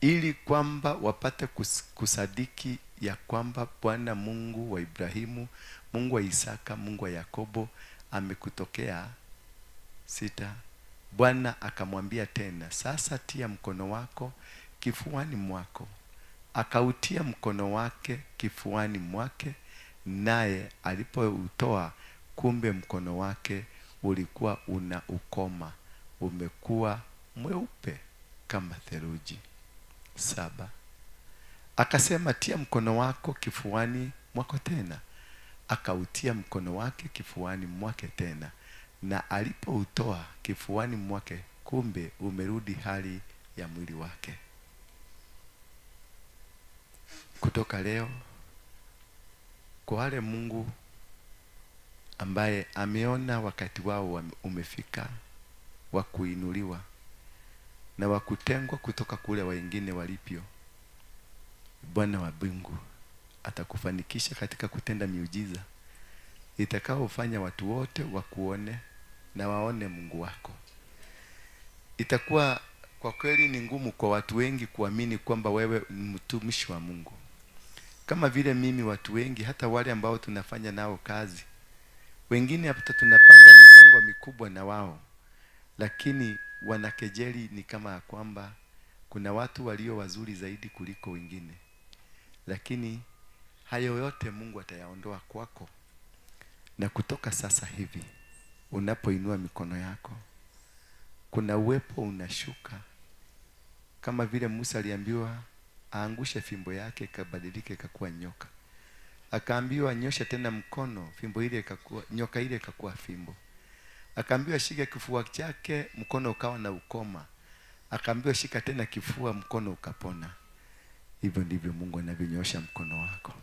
Ili kwamba wapate kusadiki ya kwamba Bwana Mungu wa Ibrahimu, Mungu wa Isaka, Mungu wa Yakobo amekutokea. 6. Bwana akamwambia tena, sasa tia mkono wako kifuani mwako. Akautia mkono wake kifuani mwake, naye alipoutoa, kumbe mkono wake ulikuwa una ukoma, umekuwa mweupe kama theluji. 7. Akasema, tia mkono wako kifuani mwako tena. Akautia mkono wake kifuani mwake tena, na alipoutoa kifuani mwake, kumbe umerudi hali ya mwili wake. Kutoka leo, kwa wale Mungu ambaye ameona wakati wao umefika wa kuinuliwa na wa kutengwa kutoka kule wengine walipyo, Bwana wa mbingu atakufanikisha katika kutenda miujiza itakaofanya watu wote wakuone na waone Mungu wako. Itakuwa kwa kweli ni ngumu kwa watu wengi kuamini kwamba wewe ni mtumishi wa Mungu. Kama vile mimi, watu wengi, hata wale ambao tunafanya nao kazi, wengine hata tunapanga mipango mikubwa na wao, lakini wanakejeli ni kama kwamba kuna watu walio wazuri zaidi kuliko wengine. Lakini hayo yote Mungu atayaondoa kwako. Na kutoka sasa hivi, unapoinua mikono yako, kuna uwepo unashuka. Kama vile Musa aliambiwa aangushe fimbo yake ikabadilike ikakuwa nyoka. Akaambiwa nyosha tena mkono, fimbo ile ikakuwa nyoka, ile ikakuwa fimbo. Akaambiwa shika kifua chake, mkono ukawa na ukoma. Akaambiwa shika tena kifua, mkono ukapona. Hivyo ndivyo Mungu anavyonyosha mkono wako.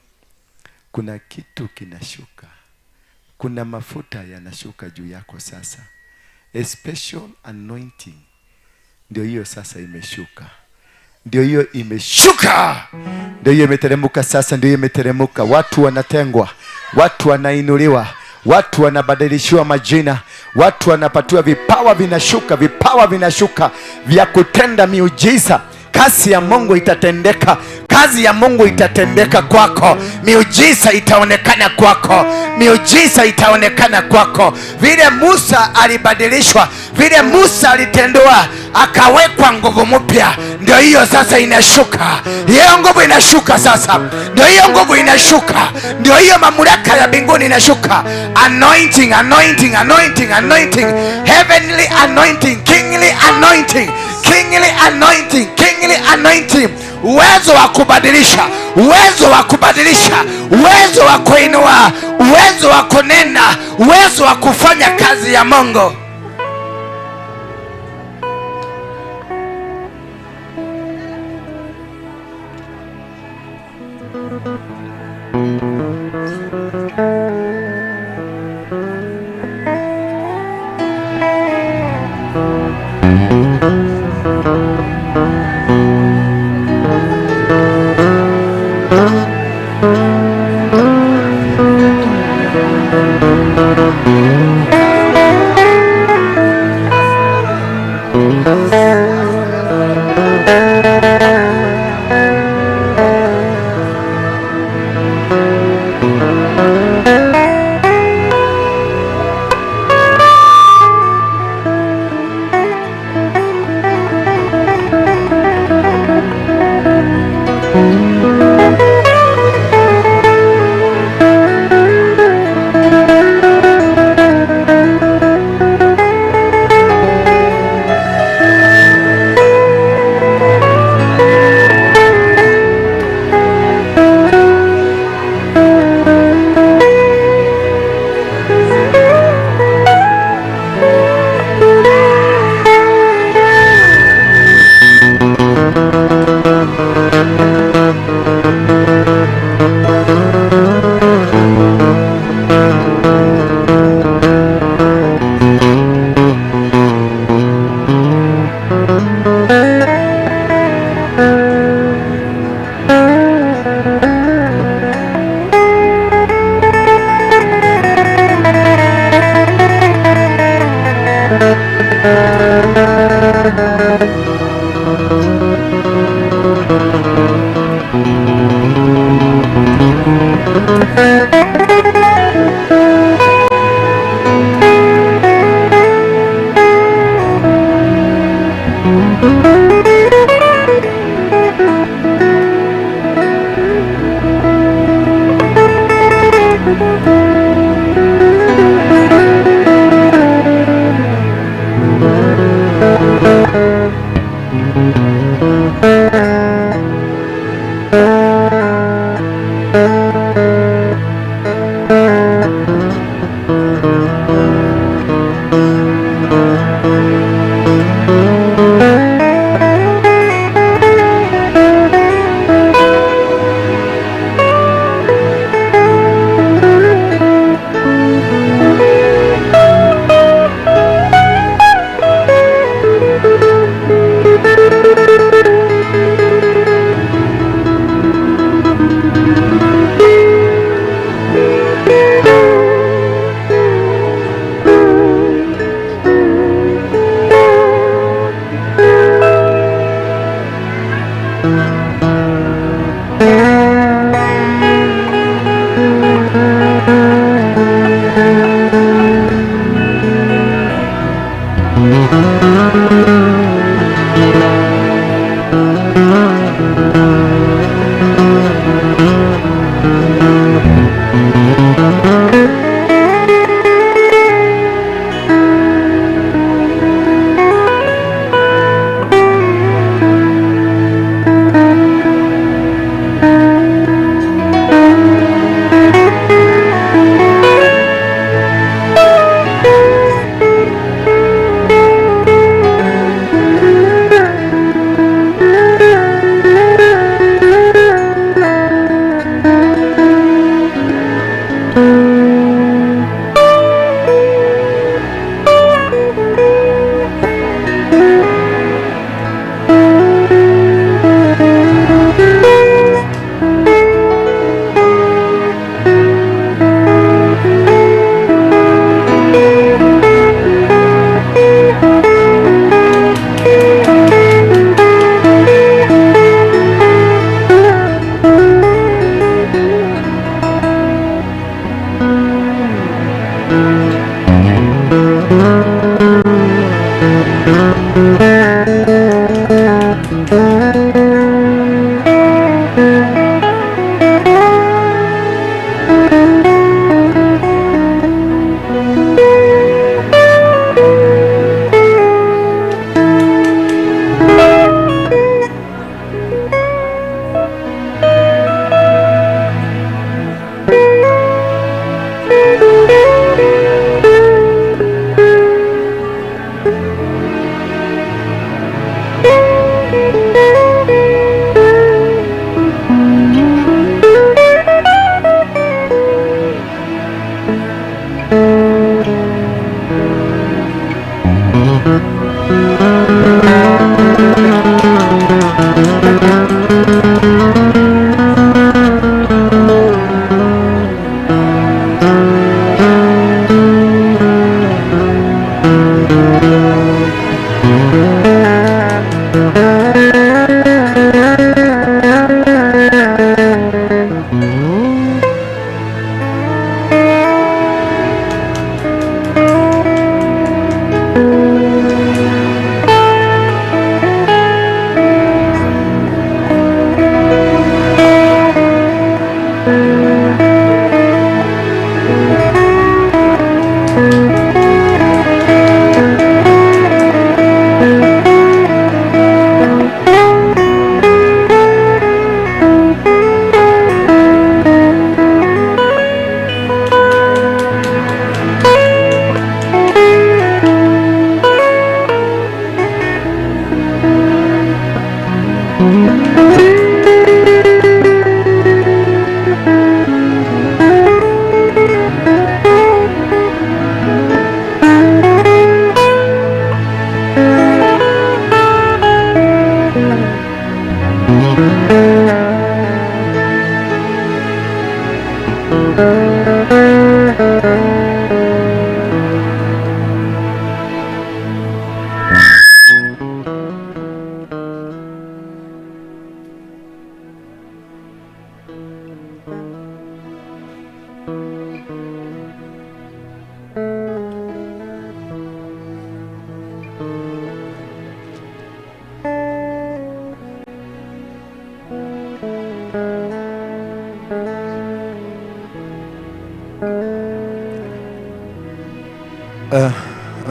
Kuna kitu kinashuka. Kuna mafuta yanashuka juu yako sasa. A special anointing. Ndio hiyo sasa imeshuka. Ndio hiyo imeshuka. Ndio hiyo imeteremka sasa, ndio hiyo imeteremka. Watu wanatengwa, watu wanainuliwa, watu wanabadilishiwa majina, watu wanapatiwa vipawa vinashuka, vipawa vinashuka vya kutenda miujiza. Kazi ya Mungu itatendeka, kazi ya Mungu itatendeka kwako, miujiza itaonekana kwako, miujiza itaonekana kwako. Vile Musa alibadilishwa, vile Musa alitendwa, akawekwa nguvu mpya, ndio hiyo sasa inashuka. Hiyo nguvu inashuka sasa, ndio hiyo nguvu inashuka, ndio hiyo mamlaka ya mbinguni inashuka. Anointing, anointing, anointing, anointing, heavenly anointing, kingly anointing, kingly anointing, kingly anointing. Uwezo wa kubadilisha, uwezo wa kubadilisha, uwezo wa kuinua, uwezo wa kunena, uwezo wa kufanya kazi ya Mungu.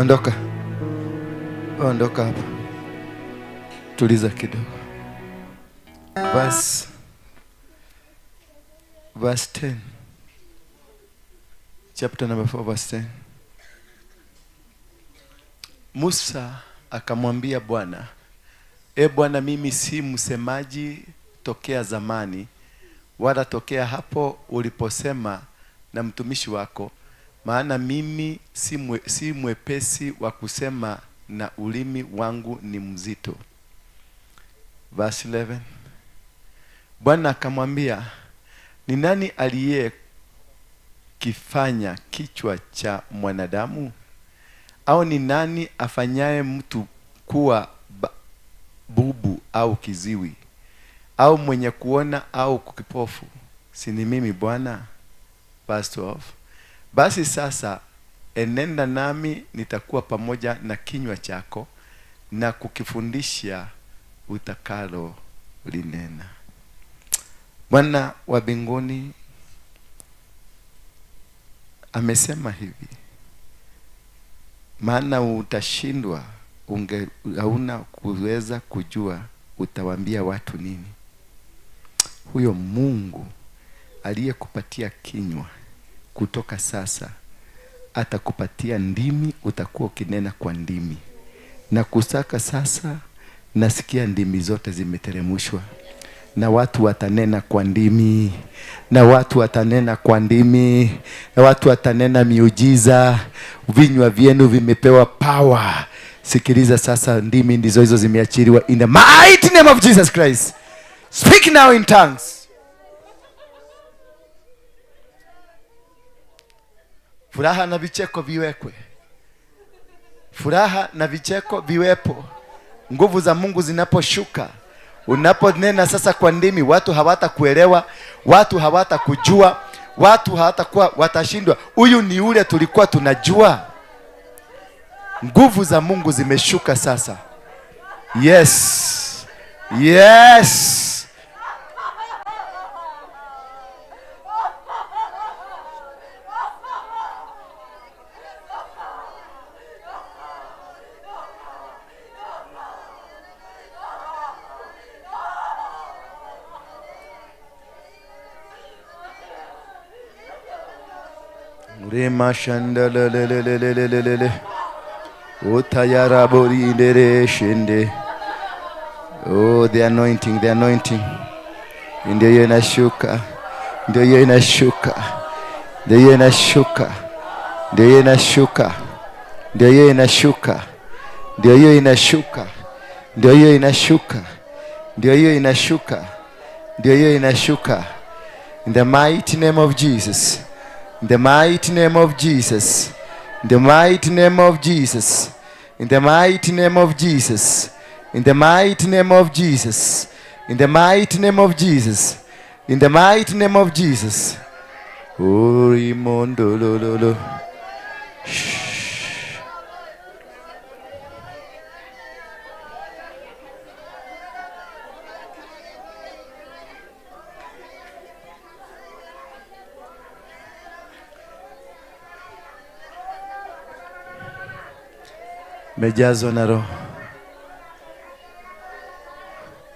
Ondoka. Ondoka hapa. Tuliza kidogo. Verse 10. Chapter number 4 verse 10. Musa akamwambia Bwana, E Bwana, mimi si msemaji tokea zamani, wala tokea hapo uliposema na mtumishi wako, maana mimi si mwepesi wa kusema na ulimi wangu ni mzito. Verse 11. Bwana akamwambia, ni nani aliye kifanya kichwa cha mwanadamu? Au ni nani afanyaye mtu kuwa bubu au kiziwi, au mwenye kuona au kipofu? Si ni mimi Bwana? Verse 12. Basi sasa enenda nami, nitakuwa pamoja na kinywa chako na kukifundisha utakalo linena. Bwana wa mbinguni amesema hivi, maana utashindwa, hauna kuweza kujua utawaambia watu nini. Huyo Mungu aliyekupatia kinywa, kutoka sasa atakupatia ndimi, utakuwa ukinena kwa ndimi. Na kusaka sasa nasikia ndimi zote zimeteremshwa, na watu watanena kwa ndimi, na watu watanena kwa ndimi, na watu watanena miujiza. Vinywa vyenu vimepewa power. Sikiliza sasa, ndimi ndizo hizo zimeachiliwa in the mighty name of Jesus Christ. Speak now in tongues. Furaha na vicheko viwekwe. Furaha na vicheko viwepo. Nguvu za Mungu zinaposhuka, unaponena sasa kwa ndimi, watu hawatakuelewa, watu hawatakujua, watu hawatakuwa, watashindwa. Huyu ni yule tulikuwa tunajua. Nguvu za Mungu zimeshuka sasa. Yes. Yes. Rema shandala le le le le le le le. Utayara bori ndere shende. Oh, the anointing, the anointing. Ndio inashuka. Ndio inashuka. Ndio inashuka. Ndio inashuka. Ndio inashuka. Ndio inashuka. Ndio inashuka. Ndio inashuka. Ndio inashuka. In the mighty name of Jesus. In the mighty name of Jesus. In the mighty name of Jesus. In the mighty name of Jesus. In the mighty name of Jesus. In the mighty name of Jesus. In the mighty name of Jesus. Orimondo lo lo lo. Mejazwa na Roho.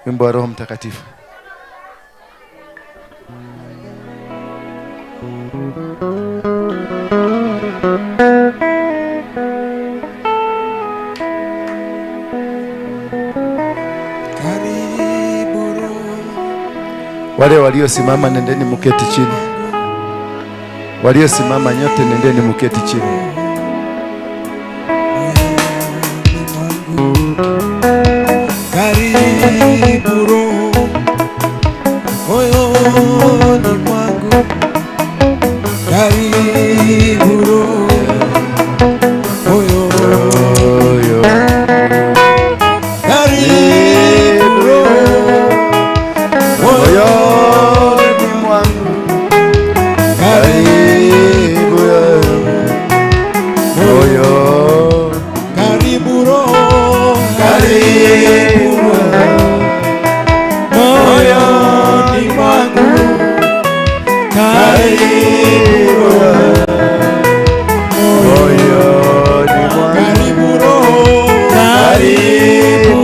Wimbo wa Roho Mtakatifu. Wale waliosimama nendeni muketi chini. Waliosimama nyote nendeni muketi chini. Karibu Roho moyoni mwangu, karibu Roho moyoni, karibu Roho moyoni mwangu, karibu Roho moyoni, karibu Roho, karibu moyoni mwangu, karibu moyoni mwangu, karibu Roho, karibu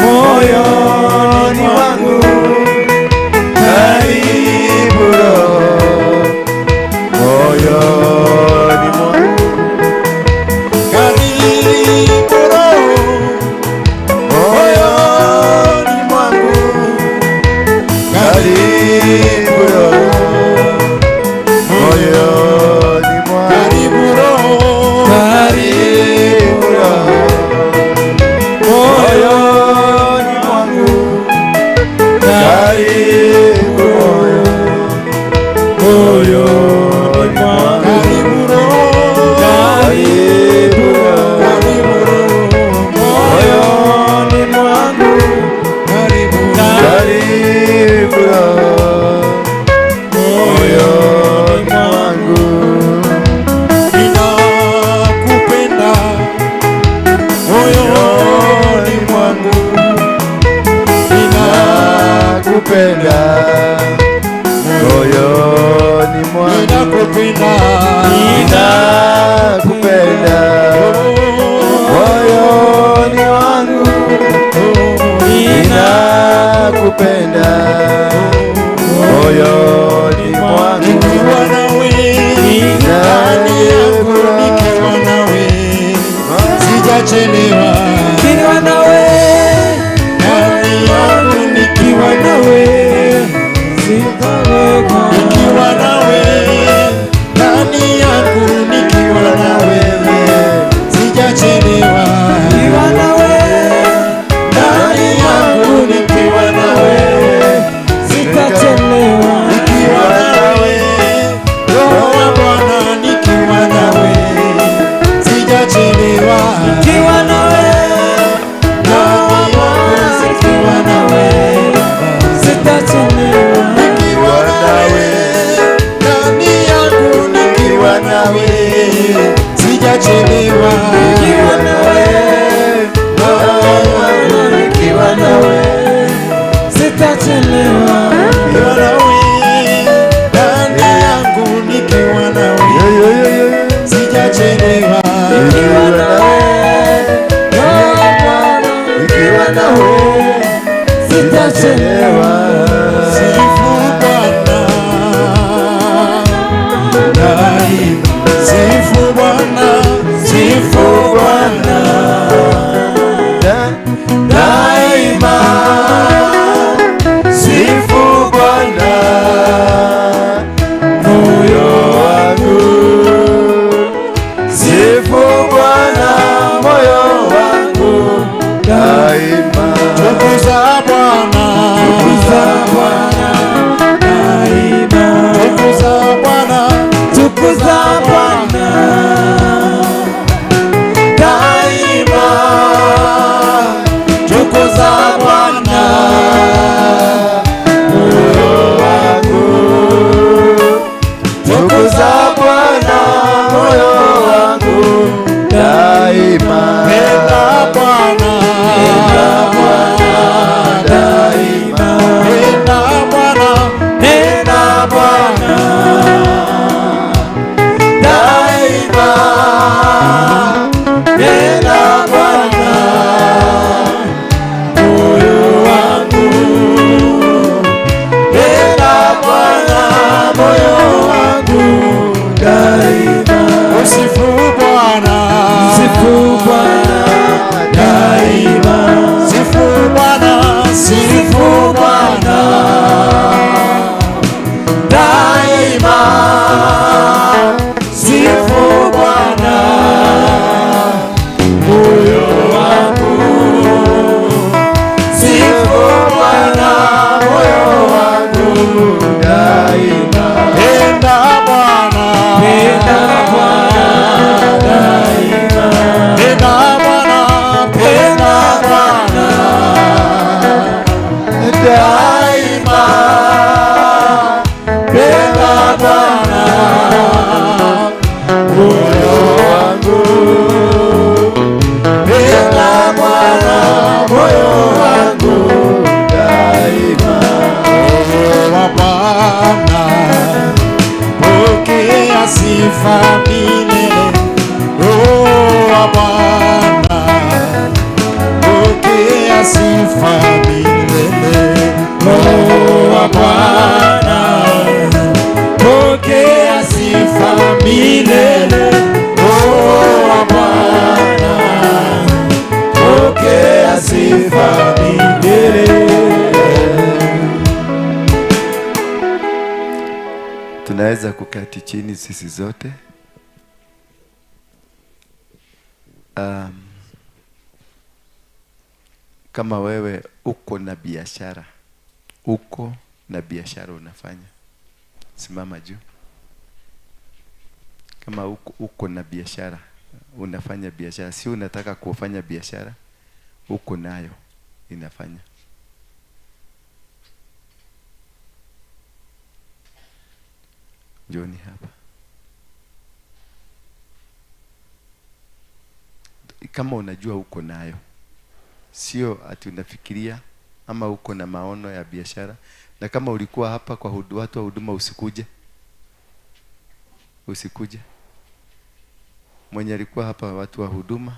moyoni mwangu, karibu Karibu Roho moyoni mwangu. Karibu Roho. Karibu Roho moyoni mwangu. Karibu moyo moyoni mwangu. Karibu Roho. Karibu Roho Karibu Roho moyoni mwangu. Karibu. Karibu Roho moyoni mwangu. Ninakupenda moyoni mwangu. Nakupenda moyoni mwangu. Ninakupenda. Nakupenda moyoni mwangu. Ninakupenda moyoni mwangu. Nikiwa nawe ndani yangu, nikiwa nawe sijachelewa. Nikiwa nawe, Ndani yangu nikiwa nawe, sitaogopa. nikiwa nawe ndani yangu, nikiwa nawe sijachelewa. Nikiwa nawe, Ndani yangu nikiwa nawe, sitachelewa. nikiwa nawe Roho wa Bwana, nikiwa nawe sijachelewa. Nikiwa nawe, Ndani yangu nikiwa nawe, sitachelewa. nikiwa nawe ndani yangu, nikiwa nawe sijachelewa. Nikiwa nawe, Nikiwa nawe, sitachelewa. nikiwa nawe ndani yangu, nikiwa nawe sijachelewa. Nikiwa nawe, Bwana, Nikiwa nawe sitachelewa. Sifu Bwana daima, sifu Bwana, sifu Bwana daima, sifu Bwana moyo wangu, sifu Bwana moyo wangu daima. Tukuza Bwana, Tukuza Bwana daima. tukuza Bwana, Tukuza Bwana daima, tukuza Bwana Moyo wangu, tukuza Bwana moyo wangu daima. Penda Bwana, Daima. penda Bwana, Nena Bwana Daima. Nena Bwana moyo wangu, nena Bwana moyo wangu daima. usifu Bwana, Sifu Bwana daima. sifu Bwana, sifu Bwana Daima. Sifu Bwana moyo wangu, sifu Bwana moyo wangu daima. Penda Bwana, Penda Bwana daima. penda Bwana, penda Bwana Daima. Penda Bwana moyo wangu, penda Bwana moyo wangu daima. wa Bwana, pokea sifa. Tunaweza kuketi chini sisi zote. Kama wewe uko na biashara, uko na biashara unafanya, simama juu. Kama uko na biashara, unafanya biashara, si unataka kufanya biashara, uko nayo inafanya. Njoni hapa. Kama unajua uko nayo, sio ati unafikiria ama uko na maono ya biashara. Na kama ulikuwa hapa kwa watu wa huduma, usikuje. Usikuje. Mwenye alikuwa hapa watu wa huduma,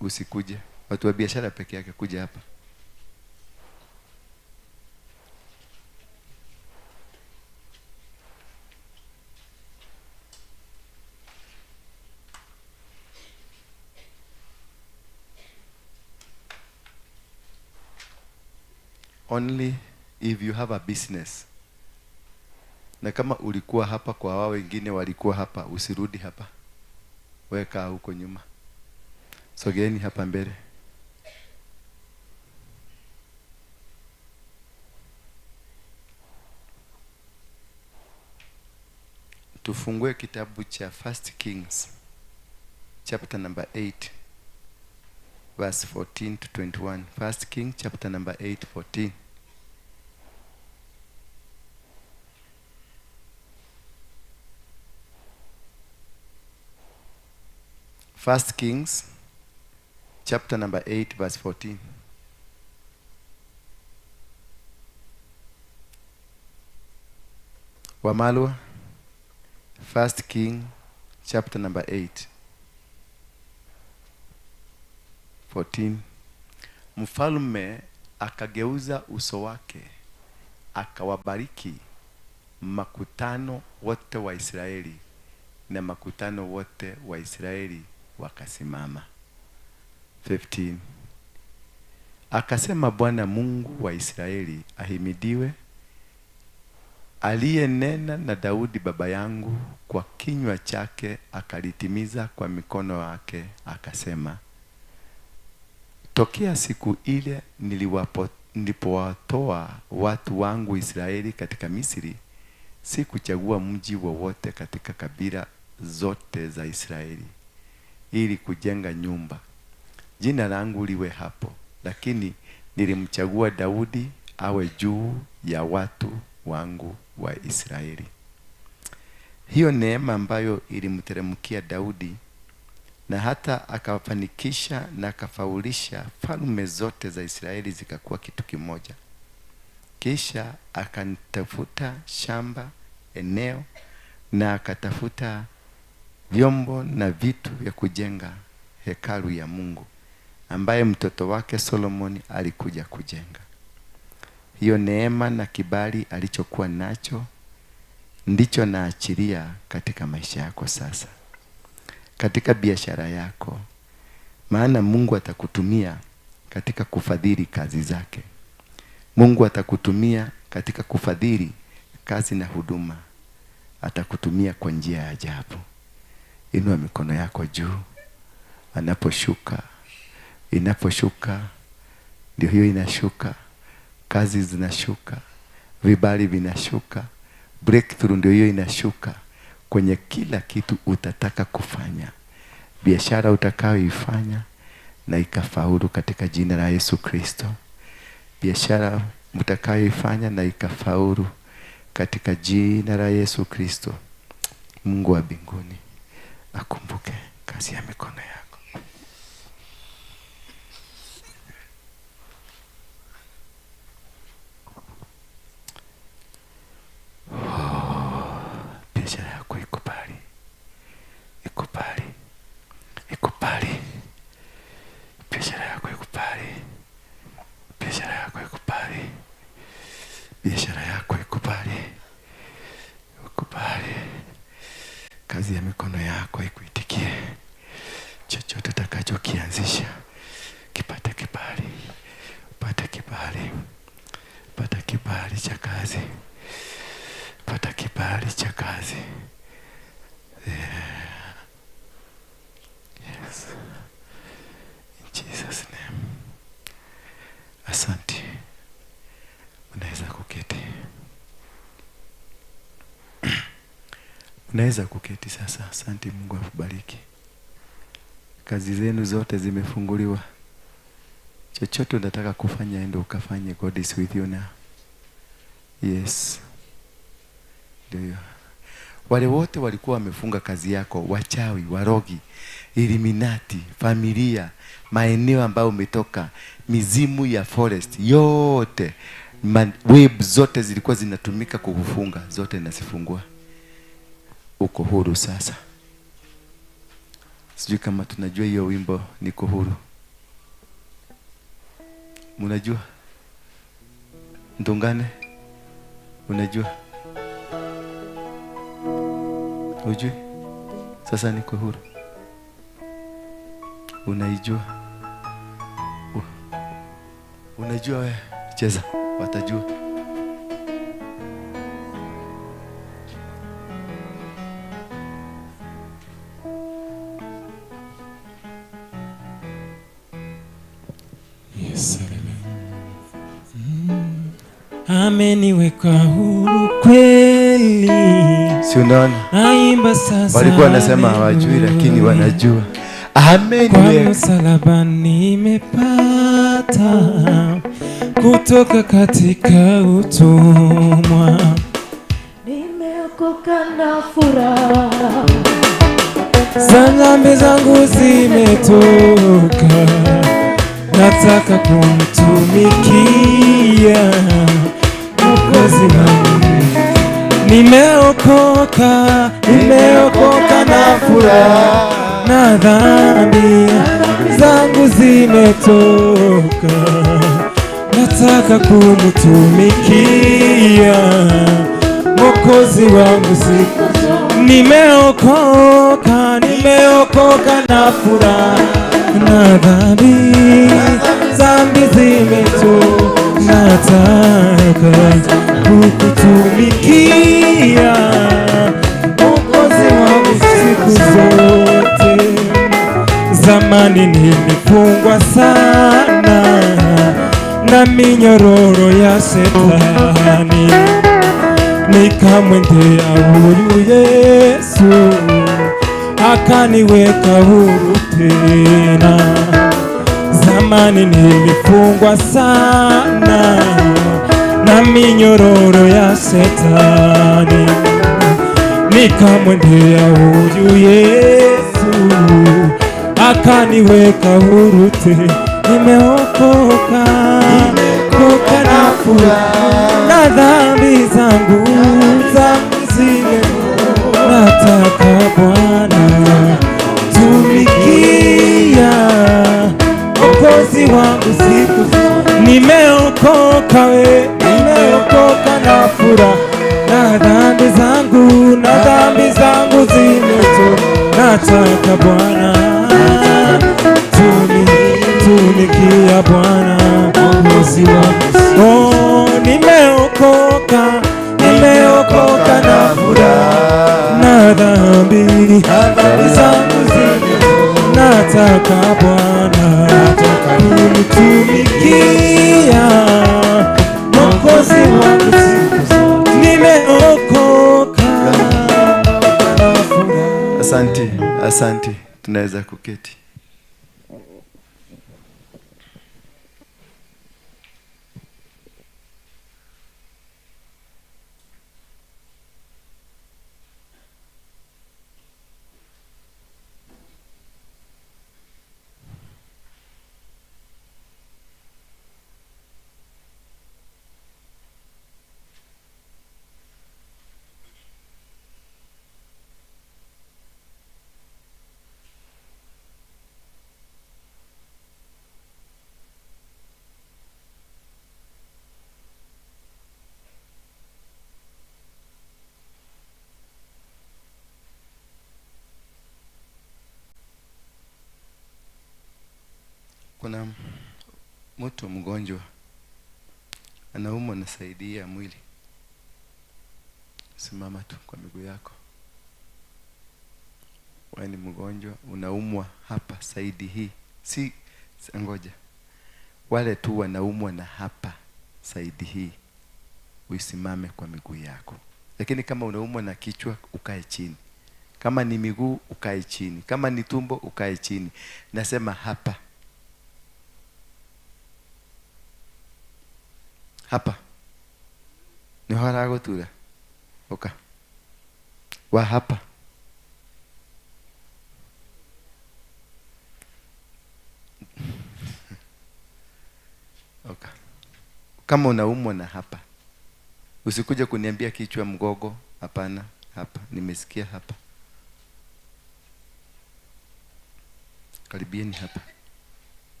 usikuje. Watu wa biashara peke yake kuja hapa. Only if you have a business. Na kama ulikuwa hapa kwa wao wengine walikuwa hapa, usirudi hapa. Weka huko nyuma. Sogeeni hapa mbele. Tufungue kitabu cha 1 Kings chapter number 8 verse 14 to 21. 1 Kings chapter number 8 14. First Kings chapter number 8 verse 14. Wamalwa, 1 King chapter number 8 14. Mfalme akageuza uso wake akawabariki makutano wote wa Israeli, na makutano wote wa Israeli wakasimama. 15. Akasema, Bwana Mungu wa Israeli ahimidiwe, aliyenena na Daudi baba yangu kwa kinywa chake, akalitimiza kwa mikono yake, akasema, tokea siku ile nilipowatoa watu wangu Israeli katika Misri, sikuchagua mji wowote katika kabila zote za Israeli ili kujenga nyumba jina langu liwe hapo, lakini nilimchagua Daudi awe juu ya watu wangu wa Israeli. Hiyo neema ambayo ilimteremkia Daudi na hata akafanikisha na akafaulisha falme zote za Israeli zikakuwa kitu kimoja. Kisha akanitafuta shamba, eneo, na akatafuta vyombo na vitu vya kujenga hekalu ya Mungu ambaye mtoto wake Solomoni alikuja kujenga. Hiyo neema na kibali alichokuwa nacho ndicho naachilia katika maisha yako sasa, katika biashara yako. Maana Mungu atakutumia katika kufadhili kazi zake. Mungu atakutumia katika kufadhili kazi na huduma. Atakutumia kwa njia ya ajabu. Inua mikono yako juu. Anaposhuka, inaposhuka, ndio hiyo inashuka. Kazi zinashuka, vibali vinashuka, breakthrough ndio hiyo inashuka kwenye kila kitu utataka kufanya. Biashara utakayoifanya na ikafaulu katika jina la Yesu Kristo. Biashara mtakayoifanya na ikafaulu katika jina la Yesu Kristo. Mungu wa mbinguni akumbuke kazi ya mikono yako. Biashara yako ikubali, ikubali, ikubali. Biashara yako ikubali, biashara yako ikubali, biashara yako ikubali, ikubali. Kazi ya mikono yako ikuitikie. Chochote utakachokianzisha kipate kibali, pata kibali, pata kibali cha kazi, pata kibali cha kazi. kazi. Yes. In Jesus name. Asante. Unaweza kuketi. Unaweza kuketi sasa. Asante, Mungu akubariki. Kazi zenu zote zimefunguliwa. Chochote unataka kufanya, enda ukafanye. God is with you now. Yes. Ndio. Wale wote walikuwa wamefunga kazi yako, wachawi, warogi, Illuminati, familia, maeneo ambayo umetoka, mizimu ya forest, yote, web zote zilikuwa zinatumika kukufunga, zote nazifungua. Uko huru sasa. Sijui kama tunajua hiyo wimbo, niko huru. Mnajua? Ndungane? Unajua? Ujui? Sasa niko huru. Unaijua? Unajua wewe? Cheza, watajua. Yes, ameniweka huru kweli. Si unaona? Naimba sasa. Walikuwa wanasema hawajui lakini wanajua. Ameniweka. Kwa msalaba nimepata kutoka katika utumwa. Nimeokoka na furaha. Dhambi zangu zimetoka. Nataka kumtumikia Mwokozi wangu. Nimeokoka, nimeokoka na furaha, na dhambi zangu zimetoka. Nataka kumtumikia Mwokozi wangu siku. Nimeokoka, nimeokoka na furaha, na dhambi dhambi zimetoka. Nataka kukutumikia Mwokozi wangu siku zote. Zamani nilifungwa sana na minyororo ya shetani, nikamwendea huyu Yesu akaniweka huru tena. Zamani nilifungwa sana na minyororo ya shetani, nikamwendea huyu Yesu akaniweka huru tena. Nimeokoka, nimeokoka na furaha, na dhambi zangu zime. Nataka Bwana tumikia Mwokozi wangu siku. Nimeokoka we, nimeokoka na furaha, na dhambi zangu, na dhambi zangu zimetoka. Nataka Bwana tumikia Bwana Mwokozi wangu. Oh, nimeokoka, nimeokoka na furaha, na dhambi zangu zimetoka. Nataka Bwana kumtumikia Mwokozi wangu siku zote. Nimeokoka. Asante, asante. Tunaweza kuketi. Kuna mtu mgonjwa anaumwa na saidi ya mwili. Simama tu kwa miguu yako. Wewe ni mgonjwa, unaumwa hapa saidi hii. Si ngoja. Wale tu wanaumwa na hapa saidi hii, usimame kwa miguu yako. Lakini kama unaumwa na kichwa, ukae chini. Kama ni miguu, ukae chini. Kama ni tumbo, ukae chini. Nasema hapa. Hapa. Ni haragotura. Oka. Wa hapa. Oka. Kama unaumwa na hapa, usikuje kuniambia kichwa, mgogo. Hapana, hapa nimesikia hapa. Karibieni hapa.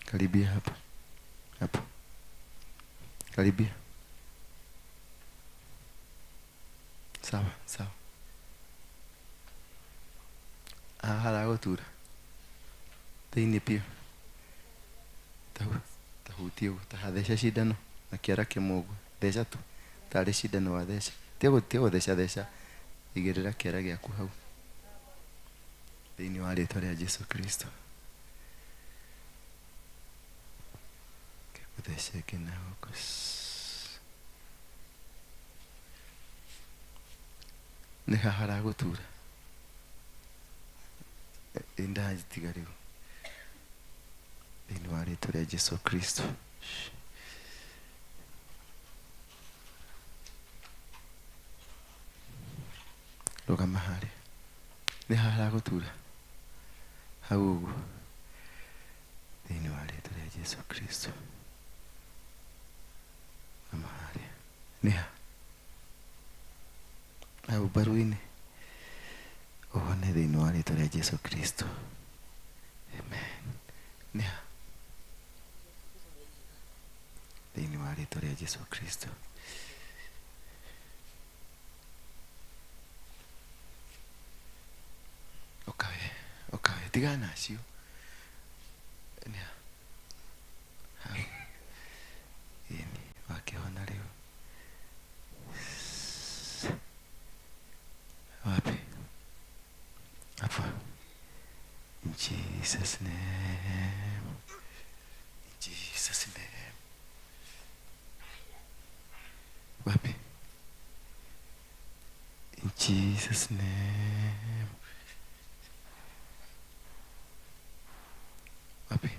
Karibia hapa. Hapa. Karibia. Sawa, sawa. Haragotura. Thĩinĩ biũ. Tahutie ũguo, tahatheca cindano na kĩara kĩmwe ũguo. Theca tu. Tarĩ cindano watheca. Tiga gũtheca theca. Igĩrĩra kĩara gĩaku hau. Thĩinĩ wa rĩtwa rĩa Jesu Kristo. Gũthece ĩngĩ na gũkũ. Nĩ haha haragũtura. Ndagitiga rĩu. Thĩinĩ wa rĩtwa rĩa Jesu Kristo. Rũgama harĩa. Nĩ haha haragũtura. Hau ũguo. Thĩinĩ wa rĩtwa rĩa Jesu Kristo. Rũgama harĩa. Nĩ ha? Hau mbaru-inĩ. Ũhone thĩinĩ wa rĩtwa rĩa Jesu Kristo. Amen. Nĩ ha? Thĩinĩ wa rĩtwa rĩa Jesu Kristo. Ũkawe, ũkawe, tigana nacio. Nĩ ha? Hau. Ĩni, wakĩhona rĩu. Wapi? Hapa. In Jesus' name. In Jesus' name. Wapi? In Jesus' name. Wapi?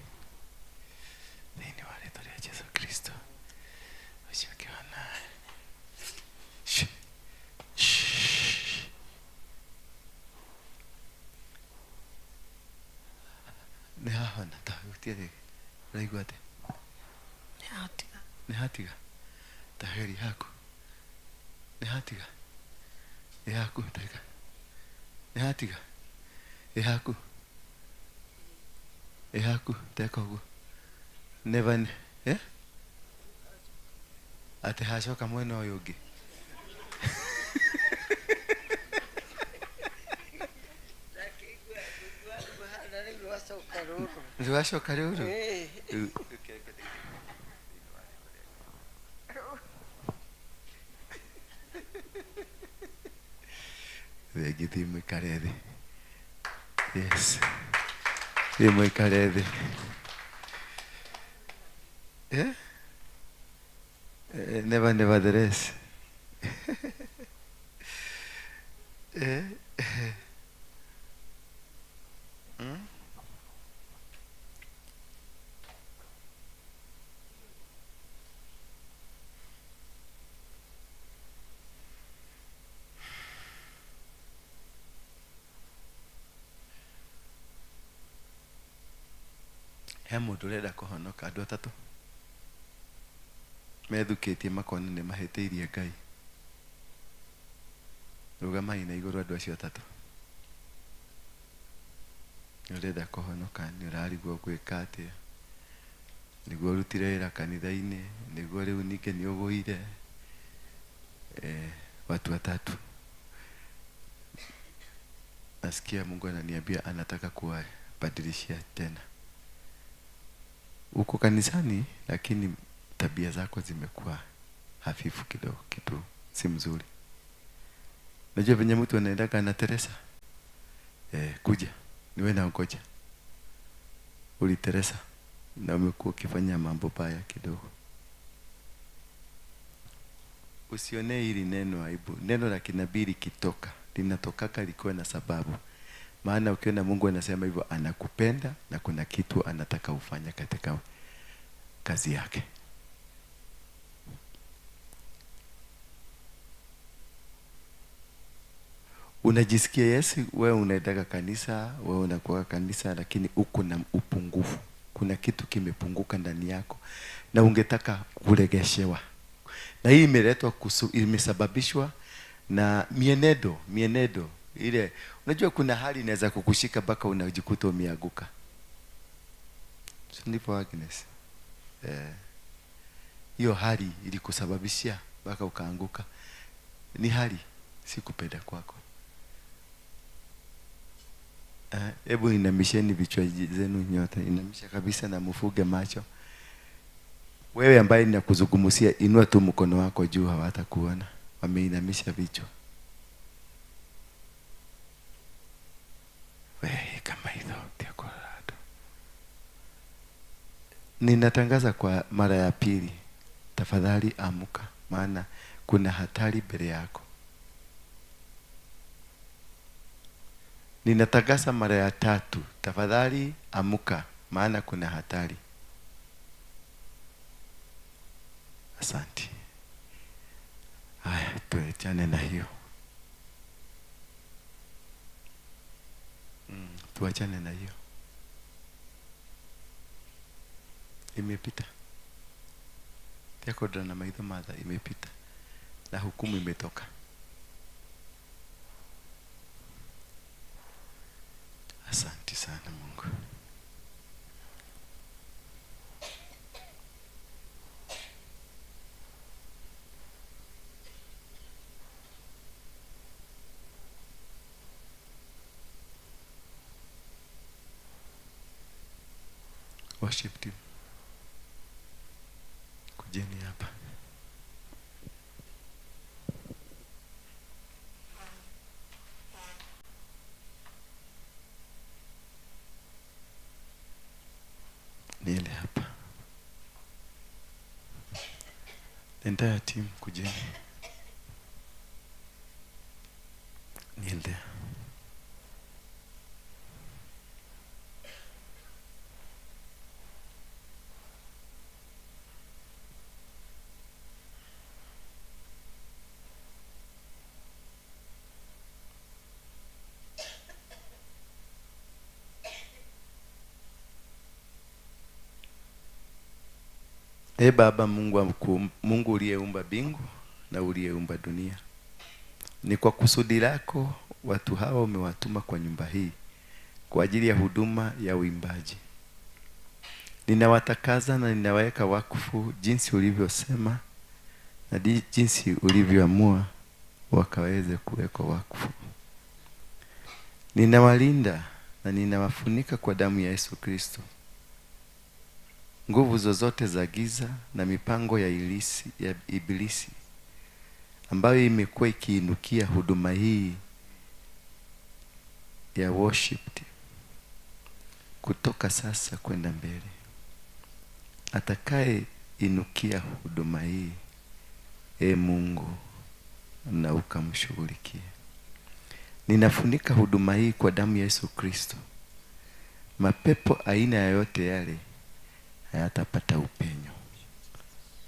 Thĩinĩ wa rĩtwa rĩa Jesu Kristo. Ũcio ũkĩhona. Shh. Shh. Nĩ hahona, tahutia rĩngĩ. Ũraigua atĩa? Nĩ hatiga. Nĩ hatiga. Taheri haku. Nĩ hatiga. Ĩ haku, tarika. Nĩ hatiga. Ĩ haku. Ĩ haku, teka ũguo. Never, eh? Atĩ hacoka mwena ũyũ ũngĩ. Rwacoka rũrũ. Thengi, thiĩ mũikare thĩ. Yes. Thiĩ mũikare thĩ. Eh? Never, nevertheless. Eh? He mũndũ ũrenda kũhonoka, andũ atatũ methukĩtie makona nĩ mahĩtĩirie Ngai. Rũgamai na igũrũ andũ acio atatũ. Nĩ ũrenda kũhonoka, nĩ ũrarigwo gwĩka atĩa, nĩguo ũrutire wĩra kanitha-inĩ, nĩguo rĩu ningĩ nĩ ũgũire. Watu watatu. Nasikia Mungu ananiambia anataka kuwabadilishia tena. Uko kanisani lakini tabia zako zimekuwa hafifu kidogo kitu Si mzuri. Najua venye mtu anaendaka na Teresa. Kuja. Niwe na ngoja. Uli Teresa na umekuwa ukifanya mambo baya kidogo. Usione hili neno aibu. Neno la kinabii likitoka, linatokaka likiwa na sababu. Maana ukiona Mungu anasema hivyo, anakupenda na kuna kitu anataka ufanye katika kazi yake. Unajisikia Yesu, wewe unaendaka kanisa, wewe unakuwa kanisa, lakini uko na upungufu. Kuna kitu kimepunguka ndani yako na ungetaka kuregeshewa. Na hii imeletwa imesababishwa na mienendo ile. Unajua kuna hali inaweza kukushika mpaka unajikuta umeanguka. Si ndipo Agnes? Hiyo hali ilikusababishia mpaka ukaanguka. Ni hali, si kupenda kwako. Hebu inamisheni vichwa zenu nyote, inamisha kabisa na mfuge macho. Wewe ambaye ninakuzungumzia, inua tu mkono wako juu, hawatakuona. Wameinamisha vichwa. Wewe kama hizo ya Colorado. Ninatangaza kwa mara ya pili, tafadhali amuka, maana kuna hatari mbele yako. Ninatangaza mara ya tatu, tafadhali amuka, maana kuna hatari. Asante. Haya, tuachane na hiyo. Tuachane na hiyo. Imepita. Tekodra na maitho matha imepita. Na hukumu imetoka. Asante sana Mungu. Worship team, kujeni hapa. Niende hapa. The entire team kujeni. Niende. E Baba Mungu Mungu uliyeumba mbingu na uliyeumba dunia, ni kwa kusudi lako watu hawa umewatuma kwa nyumba hii kwa ajili ya huduma ya uimbaji. Ninawatakaza na ninaweka wakfu jinsi ulivyosema na jinsi ulivyoamua wakaweze kuwekwa wakfu. Ninawalinda na ninawafunika kwa damu ya Yesu Kristo. Nguvu zozote za giza na mipango ya ibilisi ambayo imekuwa ikiinukia huduma hii ya worship kutoka sasa kwenda mbele, atakaye inukia huduma hii, e Mungu, na ukamshughulikie. Ninafunika huduma hii kwa damu ya Yesu Kristo. Mapepo aina yoyote yale hayatapata upenyo.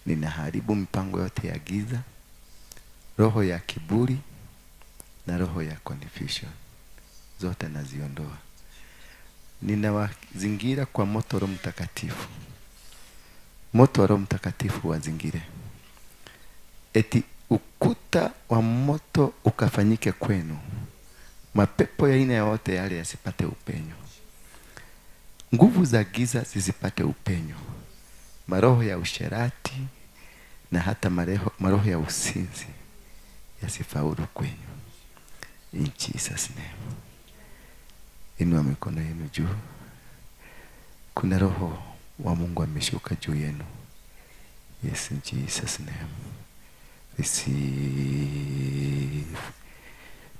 Ninaharibu mipango yote ya giza, roho ya kiburi na roho ya confusion, zote naziondoa. Ninawazingira kwa moto Roho Mtakatifu. Moto wa Roho Mtakatifu wazingire. Eti ukuta wa moto ukafanyike kwenu. Mapepo ya aina yote yale yasipate upenyo. Nguvu za giza zisipate upenyo. Maroho ya usherati na hata maroho ya usinzi yasifaulu kwenyu. In Jesus name. Inua mikono yenu juu. Kuna roho wa Mungu ameshuka juu yenu. Yes, in Jesus name. Receive.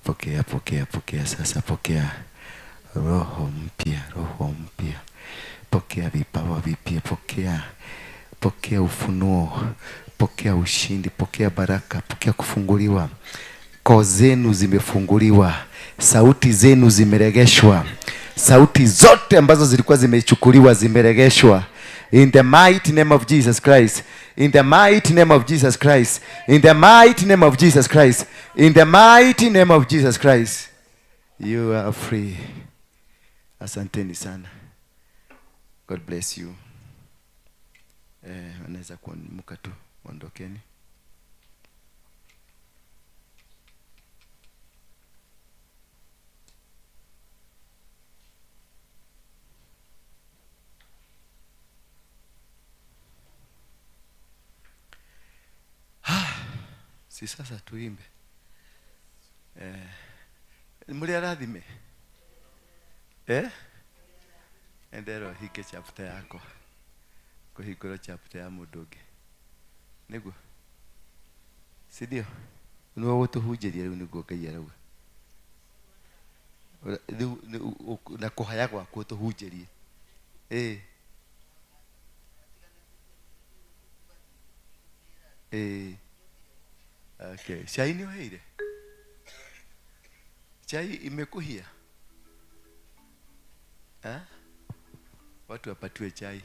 Pokea, pokea, pokea sasa, pokea roho mpya, roho mpya. Pokea vipawa vipya, pokea, pokea ufunuo, pokea ushindi, pokea baraka, pokea kufunguliwa. Koo zenu zimefunguliwa, sauti zenu zimeregeshwa, sauti zote ambazo zilikuwa zimechukuliwa zimeregeshwa. In the mighty name of Jesus Christ, in the mighty name of Jesus Christ, in the mighty name of Jesus Christ, in the mighty name of Jesus Christ, you are free. Asanteni sana. God bless you. Anaweza kuamka tu, ondokeni. Si sasa tuimbe. Muri arathime. Endero hike chapter yako. Kuhingũra chapter ya mũndũ ũngĩ. Nĩguo? Si ndio? Nĩwe ũgũtũhunjĩria rĩu nĩguo Ngai arauga. Rĩu na kũhaya gwaku ũtũhunjĩrie. Okay. Chai nĩ ũheire? Chai imekuhia? Watu wapatiwe chai.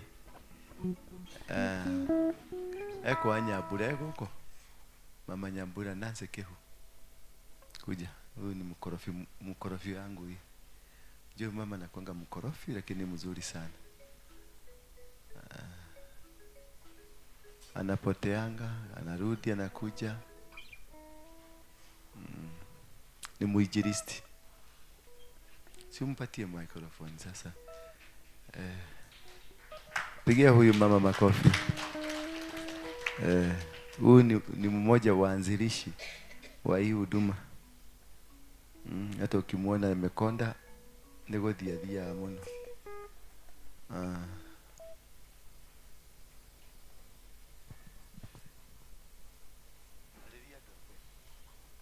Eko Nyambura gũkũ. Mama Nyambura Nancy Kehu. Kuja. Huyu ni mkorofi, mkorofi wangu hii. Je, mama anakuanga mkorofi lakini mzuri sana. Anapoteanga, anarudi, anakuja. Ni mwinjilisti. Si umpatie microphone sasa. Pigia huyu mama makofi. Huyu ni mmoja wa waanzilishi wa hii huduma. Hata ukimuona amekonda ni gũthiathia mũno.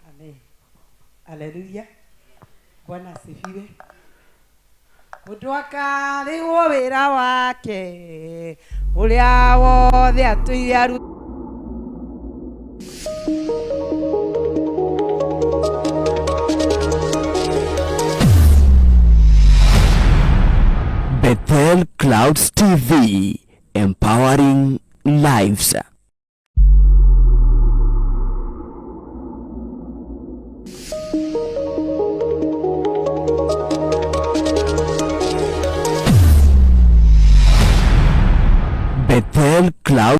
Amen. Haleluya. Bwana asifiwe. Mũndũ akarĩhwo wĩra wake ũrĩa wothe atũire aru. Bethel Clouds TV, empowering lives. Bethel Cloud